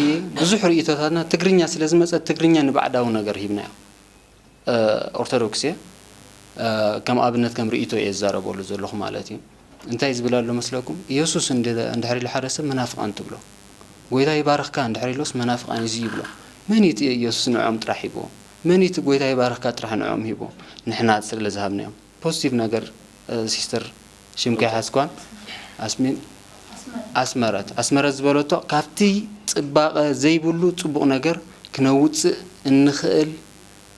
ብዙሕ ርእይቶታትና ትግርኛ ስለ ዝመፀ ትግርኛ ንባዕዳዊ ነገር ሂብናዮ ኦርቶዶክስ እየ ከም ኣብነት ከም ርእይቶ እየ ዝዛረበሉ ዘለኹ ማለት እዩ እንታይ ዝብል ኣሎ መስለኩም ኢየሱስ እንድሕር ኢሉ ሓደ ሰብ መናፍቃን ትብሎ ጎይታ ይባርኽካ እንድሕር ኢሎስ መናፍቃን እዚ ይብሎ መን እዩ እቲ ኢየሱስ ንዕኦም ጥራሕ ሂብዎ መን እቲ ጎይታ ይባርኽካ ጥራሕ ንዕኦም ሂቦም፣ ንሕና ስለ ዝሃብናዮም። ፖዚቲቭ ነገር፣ እ፣ ሲስተር ሽምካ ይሓዝኳን ኣስሚን ኣስመረት፣ ኣስመረት ዝበለቶ፣ ካብቲ ጽባቐ ዘይብሉ ጽቡቕ ነገር ክነውጽእ እንኽእል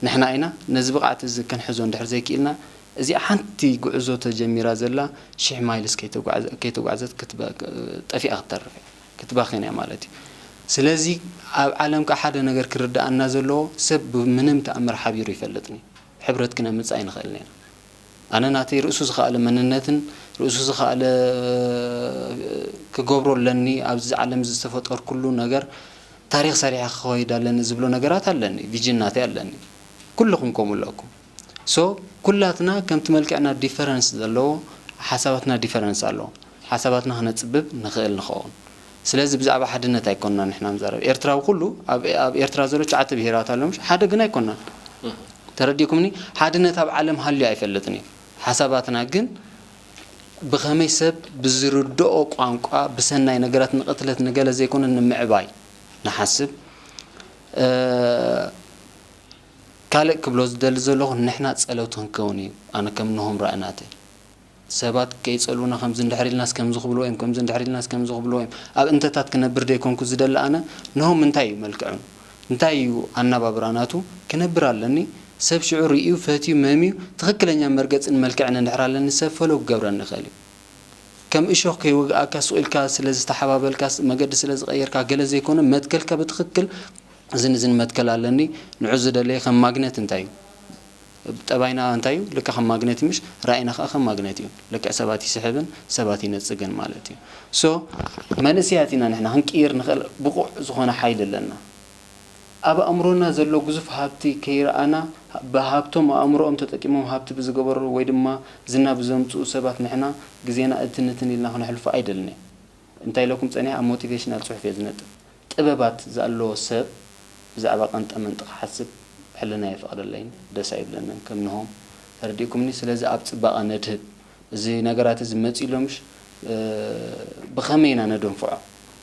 ንሕና ኢና። ነዚ ብቕዓት እዚ ክንሕዞ እንድሕር ዘይክኢልና፣ እዚኣ ሓንቲ ጉዕዞ ተጀሚራ ዘላ ሽሕ ማይልስ ከይተጓዕዘ-፣ ከይተጓዕዘት ክትበ-፣ ጠፊኣ ክትተርፍ እያ፣ ክትባኽን እያ ማለት እዩ። ስለዚ ኣብ ዓለም ከ ሓደ ነገር ክርድኣና ዘለዎ፣ ሰብ ብምንም ተኣምር ሓቢሩ ይፈልጥን እዩ። ሕብረት ክነምጽእ ኣይንኽእልን ኢና። ኣነ ናተይ ርእሱ ዝኸኣለ መንነትን ርእሱ ዝኸኣለ ክገብሮ ኣለኒ፣ ኣብዚ ዓለም ዝተፈጠርኩሉ ነገር ታሪኽ ሰሪሐ ክኸይድ ኣለኒ ዝብሎ ነገራት ኣለኒ፣ ቪዥን ናተይ ኣለኒ። ኩልኹም ከምኡ ኣለኩም። ሶ ኩላትና ከምቲ መልክዕና ዲፈረንስ ዘለዎ፣ ሓሳባትና ዲፈረንስ ኣለዎ። ሓሳባትና ክነጽብብ ንኽእል ንኸውን። ስለዚ ብዛዕባ ሓድነት ኣይኮንና ንሕና ንዛረብ። ኤርትራዊ ኩሉ ኣብ፣ ኣብ ኤርትራ ዘሎ ትሽዓተ ብሄራት ኣሎ፣ ምሽ? ሓደ ግን ኣይኮንናን። ተረዲእኩምኒ? ሓድነት ኣብ ዓለም ሃልዩ ኣይፈልጥን እዩ። ሓሳባትና ግን ብኸመይ ሰብ ብዝርድኦ ቋንቋ ብሰናይ ነገራት ንቕትለት ንገለ ዘይኮነ ንምዕባይ ንሓስብ። እ፣ ካልእ ክብሎ ዝደሊ ዘለኹ ንሕና ጸለውቲ ክንከውን እዩ። ኣነ ከም ንሆም ራእናተይ ሰባት ከይጸልኡና ከምዚ እንድሕር ኢልናስ ከምዚ ክብልዎ እዮም፣ ከምዚ እንድሕር ኢልናስ ከምዚ ክብልዎ እዮም። ኣብ እንተታት ክነብር ደይኮንኩ ዝደሊ ኣነ፣ ንሆም እንታይ እዩ መልክዑ? እንታይ እዩ ኣነባብራ ናቱ? ክነብር ኣለኒ። ሰብ ሽዑ ርእዩ፣ ፈትዩ፣ መምዩ፣ ትኽክለኛ መርገጽን መልክዕን እንድሕር ኣለኒ፣ ሰብ ፈለው ክገብረኒ ይኽእል እዩ። ከም እሾኽ ከይወግኣካ፣ ሱቕ ኢልካ ስለ ዝተሓባበልካ፣ መገዲ ስለ ዝቐየርካ፣ ገለ ዘይኮነ መትከልካ ብትኽክል፣ እዝን እዝን መትከል ኣለኒ፣ ንዑ ዝደለየ ከም ማግነት እንታይ እዩ? ጠባይና እንታይ እዩ? ልክዕ ከም ማግኔት እዩ፣ ምሽ? ራእይና ከኣ ከም ማግኔት እዩ። ልክዕ ሰባት ይስሕብን ሰባት ይነጽግን ማለት እዩ። ሶ፣ መንእሰያት ኢና ንሕና፣ ክንቅይር ንኽእል ብቑዕ ዝኾነ ሓይሊ ኣለና። ኣብ ኣእምሮና ዘሎ ግዙፍ ሃብቲ ከይረኣና፣ ብሃብቶም ኣእምሮኦም ተጠቂሞም ሃብቲ ብዝገበሩ ወይ ድማ ዝና ብዘምጽኡ ሰባት ንሕና ግዜና እትንትን ኢልና ክነሕልፎ ኣይደልን እየ። እንታይ ኢለኩም ጸኒሐ? ኣብ ሞቲቬሽናል ጽሑፍ እየ ዝነጥፍ። ጥበባት ዝኣለዎ ሰብ ብዛዕባ ቀንጠ መንጢ ክሓስብ ሕልና የፍቕደለይን፣ ደስ ኣይብለንን፣ ከም ንሆም። ተረዲእኩምኒ? ስለዚ ኣብ ጽባቐ ነድህብ። እዚ ነገራት እዚ መጺኡ ኣሎ ምሽ? እ፣ ብኸመይ ኢና ነደንፍዖ?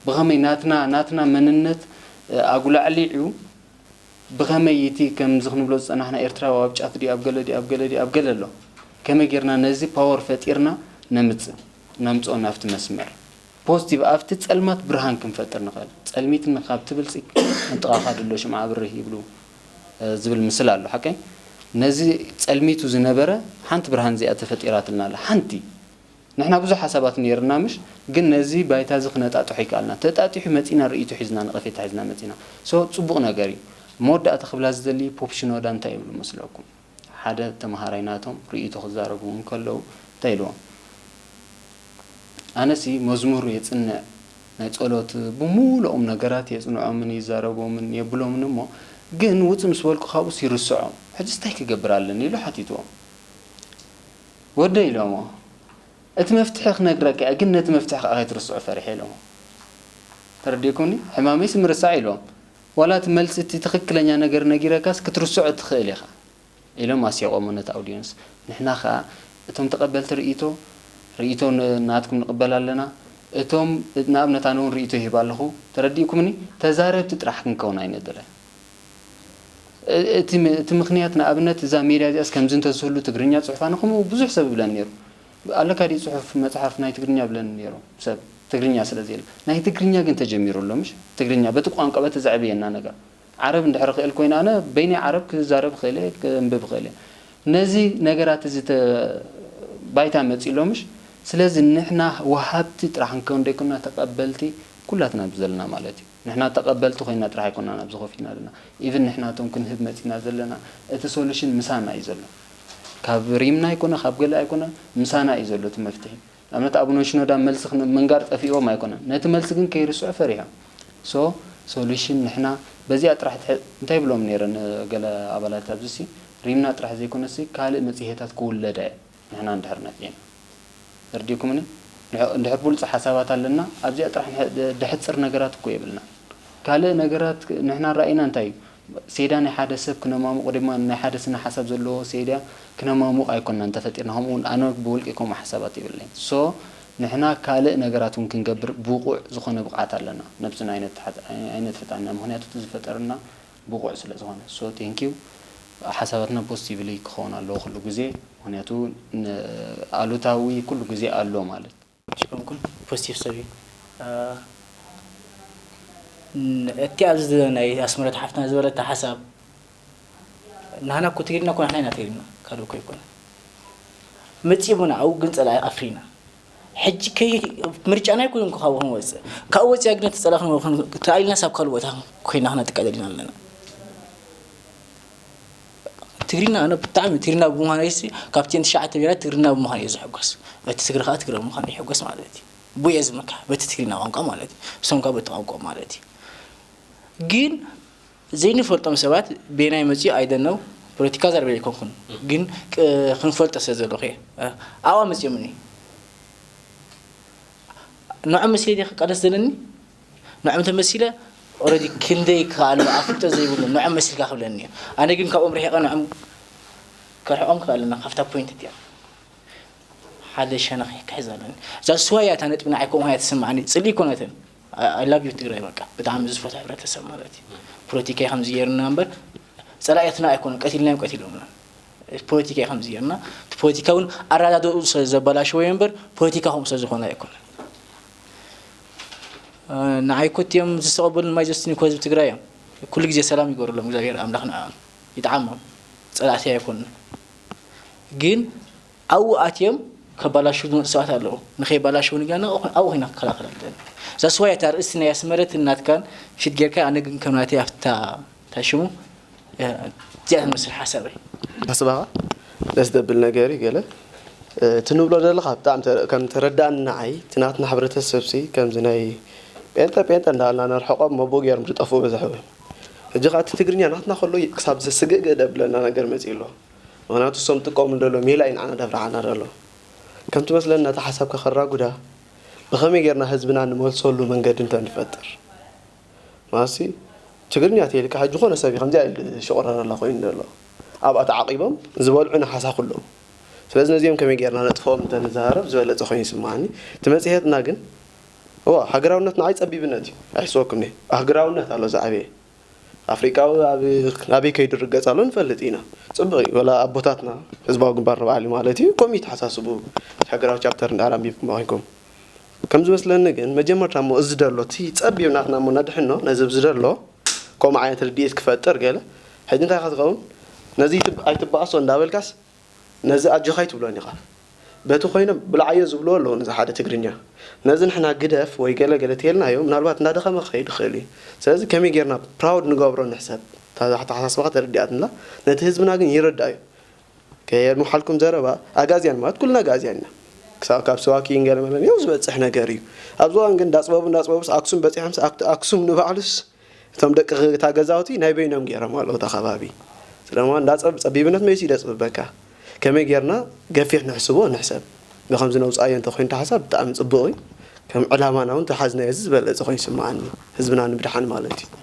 ብኸመይ ናትና፣ ናትና መንነት፣ እ፣ ኣጉላዕሊዑ ብኸመይ እቲ ከምዚ ክንብሎ ዝጸናሕና ኤርትራዊ ኣብ ጫት ድዩ፣ ኣብ ገለ ድዩ፣ ኣብ ገለ ድዩ፣ ኣብ ገለ ኣሎ። ከመይ ጌርና ነዚ ፓወር ፈጢርና ነምጽእ፣ ነምጽኦ ናብቲ መስመር? ፖዚቲቭ፣ ኣብቲ ጸልማት ብርሃን ክንፈጥር ንኽእል። ጸልሚት ካብ ትብል ሲ፣ ንጥቓኻ ድሎ ሽምዓ ኣብርህ ይብሉ፣ እ፣ ዝብል ምስል ኣሎ። ሓቀይ? ነዚ ጸልሚቱ ዝነበረ ሓንቲ ብርሃን እዚኣ ተፈጢራትልና ኣላ። ሓንቲ። ንሕና ብዙሕ ሓሳባት ነይርና ምሽ፣ ግን ነዚ ባይታ እዚ ክነጣጥሖ ይከኣልና። ተጣጢሑ መጺና፣ ርእይቶ ሒዝና፣ ነቐፌታ ሒዝና መጺና። ሶ፣ ጽቡቕ ነገር እዩ። መወዳእታ ክብላ ዝደሊ ፖፕ ሽኖዳ እንታይ ይብሉ መስለኩም? ሓደ ተመሃራይ ናቶም ርእይቶ ክዛረቡ እንከለዉ እንታይ ኢልዎም? ኣነሲ መዝሙር የጽንዕ፣ ናይ ጸሎት ብምሉኦም ነገራት የጽንዖምን ይዛረቦምን የብሎምን እሞ፣ ግን ውጽእ ምስ በልኩ ካብኡስ ይርስዖም። ሕጂስ እንታይ ክገብር ኣለኒ? ኢሉ ሓቲትዎም። ወደይ ኢሎሞ፣ እቲ መፍትሒ ክነግረካ እየ፣ ግን ነቲ መፍትሒ ከኣ ከይትርስዖ ፈሪሐ ኢሎሞ። ተረዲእኩምኒ? ሕማመይስ ምርሳዕ ኢሎም። ዋላ እቲ መልሲ፣ እቲ ትኽክለኛ ነገር ነጊረካስ ክትርስዖ ትኽእል ኢኻ ኢሎም ኣስሒቖሞ ነቲ ኣውድየንስ። ንሕና ከኣ እቶም ተቐበልቲ ርእይቶ፣ ርእይቶ ን-፣ ናትኩም ንቕበል ኣለና። እቶም፣ ንኣብነት ኣነ እውን ርእይቶ ይህብ ኣለኹ። ተረዲእኩምኒ? ተዛረብቲ ጥራሕ ክንከውን ኣይንደልን። እ-፣ እቲ ም-፣ እቲ ምኽንያት ንኣብነት እዛ ሜድያ እዚኣስ ከምዚ እንተዝህሉ ትግርኛ ጽሑፍ ኣነ ከምኡ ብዙሕ ሰብ ይብለኒ ነይሩ። ኣለካ ድዩ ጽሑፍ መጽሓፍ ናይ ትግርኛ ይብለኒ ነይሩ ሰብ ትግርኛ ስለ ዘየለ። ናይ ትግርኛ ግን ተጀሚሩ ኣሎ ምሽ? ትግርኛ በቲ ቋንቋ በቲ ዘዕብየና ነገር። ዓረብ እንድሕር ክእል ኮይነ ኣነ በይነይ ዓረብ ክዛረብ ክእል እየ፣ ከንብብ ክእል እየ። ነዚ ነገራት እዚ ተ-፣ ባይታ መጺኡ ኣሎ ምሽ? ስለዚ ንሕና ወሃብቲ ጥራሕ ክንከውን ደይኮንና ተቐበልቲ ኩላትና ዘለና ማለት እዩ። ንሕና ተቐበልቲ ኮይና ጥራሕ ኣይኮናን ኣብዚ ኮፍ ኢልና ዘለና። ኢቭን ንሕናቶም ክንህብ መጺና ዘለና፣ እቲ ሶሉሽን ምሳና እዩ ዘሎ። ካብ ሪምና ኣይኮነ፣ ካብ ገለ ኣይኮነ፣ ምሳና እዩ ዘሎ እቲ መፍትሒ። ንኣብነት ኣቡነ ሽኖዳ መልሲ ክን-፣ ምንጋር ጠፊእዎም ኣይኮነን። ነቲ መልሲ ግን ከይርስዑ ፈሪሖም። ሶ ሶሉሽን ንሕና በዚኣ ጥራሕ ትሕ-፣ እንታይ ብሎም ነይረ ንገለ ኣባላት ኣብዚ ሲ፣ ሪምና ጥራሕ ዘይኮነሲ ካልእ መጽሔታት ክውለዳ እየ። ንሕና እንድሕር ነፊዕና። ተረዲእኩምኒ? ንሕ-፣ እንድሕር ብሉጽ ሓሳባት ኣለና፣ ኣብዚኣ ጥራሕ ንሕ-፣ ደ-፣ ደሕጽር ነገራት እኮ የብልና። ካልእ ነገራት ክ-፣ ንሕና ራእይና እንታይ እዩ? ሴዳ ናይ ሓደ ሰብ ክነማሙቕ ድማ ናይ ሓደ ስነ ሓሳብ ዘለዎ ሴዳ ክነማሙቕ ኣይኮንናን ተፈጢርና። ከምኡ እውን ኣነ ብውልቂ ከምኡ ሓሳባት የብለይን። ሶ ንሕና ካልእ ነገራት እውን ክንገብር ብቑዕ ዝኾነ ብቕዓት ኣለና። ነብስና ኣይነትሓት-፣ ኣይነትሕት ኣለና። ምኽንያቱ እቲ ዝፈጠርና ብቑዕ ስለ ዝኾነ። ሶ ቴንክ ዩ። ሓሳባትና ፖዚቲቭሊ ክኸውን ኣለዎ ኩሉ ግዜ። ምክንያቱ ኣሉታዊ ኩሉ ግዜ ኣሎ ማለት። ሽኮንኩን ፖዚቲቭ ሰብ እዩ። እቲ ኣብዚ ናይ ኣስመረት ሓፍትና ዝበለታ ሓሳብ፣ ንሕና እኮ ትግርኛ እኮ ንሕና ኢና ትግርኛ፣ ካልእ እኮ ኣይኮነ። መፂሙና ኣብኡ ግን ፀላኢ ኣፍሪና። ሕጂ ከይ ምርጫና ኣይኮነን እኮ ካብኡ ክንወፅእ። ካብኡ ወፂኣ ግን እቲ ፀላኢ ተኣልና ሳብ ካልእ ቦታ ኮይና ክነጥቃለል ኢና ኣለና። ትግርኛ ኣነ ብጣዕሚ ትግርኛ ብምዃነይ ሲ ካብተን ትሽዓተ ብሄራት ትግርኛ ብምዃነይ እየ ዝሕጎስ። በቲ ትግረ ከዓ ትግረ ብምዃነይ ይሕጎስ ማለት እዩ። ብኡ እየ ዝመካሕ በቲ ትግርኛ ቋንቋ ማለት እዩ። እሶም ከዓ በቲ ቋንቋ ማለት እዩ። ግን ዘይንፈልጦም ሰባት በየናይ መፅኡ ኣይደነው ፖለቲካ ዘርበ ኣይኮንኩን ግን ክንፈልጦ ስለ ዘለኹ እየ ኣብኣ መፅኦምኒ ንዖም መሲለ ዲየ ክቃለስ ዘለኒ ንዖም ተመሲለ ኦረዲ ክንደይ ከኣሎ ኣፍልጦ ዘይብሉ ንዖም መሲልካ ክብለኒ እዩ ኣነ ግን ካብኦም ርሒቐ ንዖም ከርሕቆም ክኽእል ኣለና ካብታ ፖይንት እቲኣ ሓደ ሸነኽ ክሕዝ ኣለኒ እዛ ስዋ እያ እታ ነጥቢ ንዓይ ከምኡ እያ ትስምዓኒ ፅልኢ ኣይኮነትን I love you ትግራይ በቃ ብጣዕሚ ዝፈትሖ ሕብረተሰብ ማለት እዩ ፖለቲካ ከምዚ ገይርና እምበር ፀላእትና ኣይኮነ ቀቲልናዮም ቀቲሎምና ፖለቲካ ከምዚ ገይርና እቲ ፖለቲካ እውን ኣረዳድኡ ስለዘበላሸወ እምበር ፖለቲካ ከምኡ ስለዝኾነ ኣይኮነ ንዓይ ኮት እዮም ዝተቐበሉ ማይ ጀስቲን እኮ ህዝቢ ትግራይ እዮም ኩሉ ግዜ ሰላም ይገሩሎም እግዚኣብሔር ኣምላኽ ንዕኦም ይጥዓሞም ፀላእቲ ኣይኮኑ ግን ኣብኡ ኣትዮም ከባላሽው ዝመፁ ሰባት ኣለዉ ንኸይባላሽው ንጋና ኣብኡ ኮይና ክከላኸል ኣለኒ እዛ ስዋይ እታ ርእሲ ናይ ኣስመረትን ናትካን ፊት ጌርካ ኣነ ግን ከም ናተይ ኣብታ ታሽሙ እዚኣ ትመስል ሓሳበይ ሓስባኻ ደስ ደብል ነገር እዩ ገለ እቲ ንብሎ ዘለኻ ብጣዕሚ ከም ተረዳእኒ ንዓይ እቲ ናትና ሕብረተሰብ ሲ ከምዚ ናይ ጴንጠ ጴንጠ እንዳበልና ነርሕቆም መቦ ገይሮም ዝጠፍኡ በዝሕ እዮም ሕጂ ከዓ እቲ ትግርኛ ናትና ከሎ ክሳብ ዘስግእግእ ደብለና ነገር መፅእ ኣሎ ምክንያቱ እሶም ጥቀሙ እንደሎ ሜላ እዩ ንዓና ደብርዓና ደሎ ከም ትመስለኒ ነቲ ሓሳብ ከኸራጉዳ ብኸመይ ጌርና ህዝብና ንመልሰሉ መንገዲ እንተ ንፈጥር ማሲ ትግርኛ ተይልካ ሕጂ ኮነ ሰብ ከምዚኣ ኢሉ ሽቆረረላ ኮይኑ ዘሎ ኣብኣ ተዓቂቦም ዝበልዑ ንሓሳ ኩሎም ስለዚ ነዚኦም ከመይ ጌርና ነጥፍኦም እንተ ንዛረብ ዝበለፀ ኮይኑ ይስማዓኒ እቲ መፅሄትና ግን እዋ ሃገራውነት ንዓይ ፀቢብነት እዩ ኣይሕስወኩም ኒ ኣህግራውነት ኣሎ ዝዓበየ ኣፍሪቃዊ ኣበይ ከይዱ ርገፅ ኣሎ ንፈልጥ ኢና ፅቡቅ እዩ ወላ ኣቦታትና ህዝባዊ ግንባር ንባዕሉ ማለት እዩ ከምኡ ይተሓሳስቡ ሃገራዊ ቻፕተር እንዳኣር ኣንቢብኩም ኮይንኩም ከም ዝመስለኒ ግን መጀመርታ እሞ እዚ ደሎ እቲ ፀቢብ ናትና እሞ ነድሕኖ ነዚ ኣብዚ ደሎ ከምኡ ዓይነት ርድኢት ክፈጥር ገለ ሕጂ እንታይ ኢኻ ትኸውን ነዚ ኣይትበኣሶ እንዳበልካስ ነዚ ኣጆኻ ኣይትብሎን ኢኻ በቲ ኮይኖም ብልዓዮ ዝብልዎ ኣለዉ ነዚ ሓደ ትግርኛ ነዚ ንሕና ግደፍ ወይ ገለ ገለ ተየልናዮ ምናልባት እንዳደኸመ ክኸይድ ይኽእል እዩ ስለዚ ከመይ ጌርና ፕራውድ ንገብሮ ንሕሰብ ተሓሳስባኻ ተረዲኣትንላ ነቲ ህዝብና ግን ይረዳእዩ ከየድምሓልኩም ዘረባ ኣጋዝያን ማለት ኩልና ኣጋዝያን ኢና ክሳብ ካብ ስዋኪን ገለመለን ያው ዝበፅሕ ነገር እዩ ኣብዚ ዋን ግን እንዳፅበቡ እንዳፅበቡስ ኣክሱም በፂሖምስ ኣክሱም ንባዕሉስ እቶም ደቂ እታ ገዛውቲ ናይ በይኖም ገይሮም ኣለዉ እታ ከባቢ ስለማ እንዳፀብ ፀቢብነት መይሲ ይደፅብበካ ከመይ ጌርና ገፊሕ ንሕስቦ ንሕሰብ ብከምዚ ነውፃዮ እንተኮይኑ ሓሳብ ብጣዕሚ ፅቡቅ እዩ ከም ዕላማና እውን ተሓዝናዮ እዚ ዝበለፀ ኮይኑ ይስምዓኒ ህዝብና ንምድሓን ማለት እዩ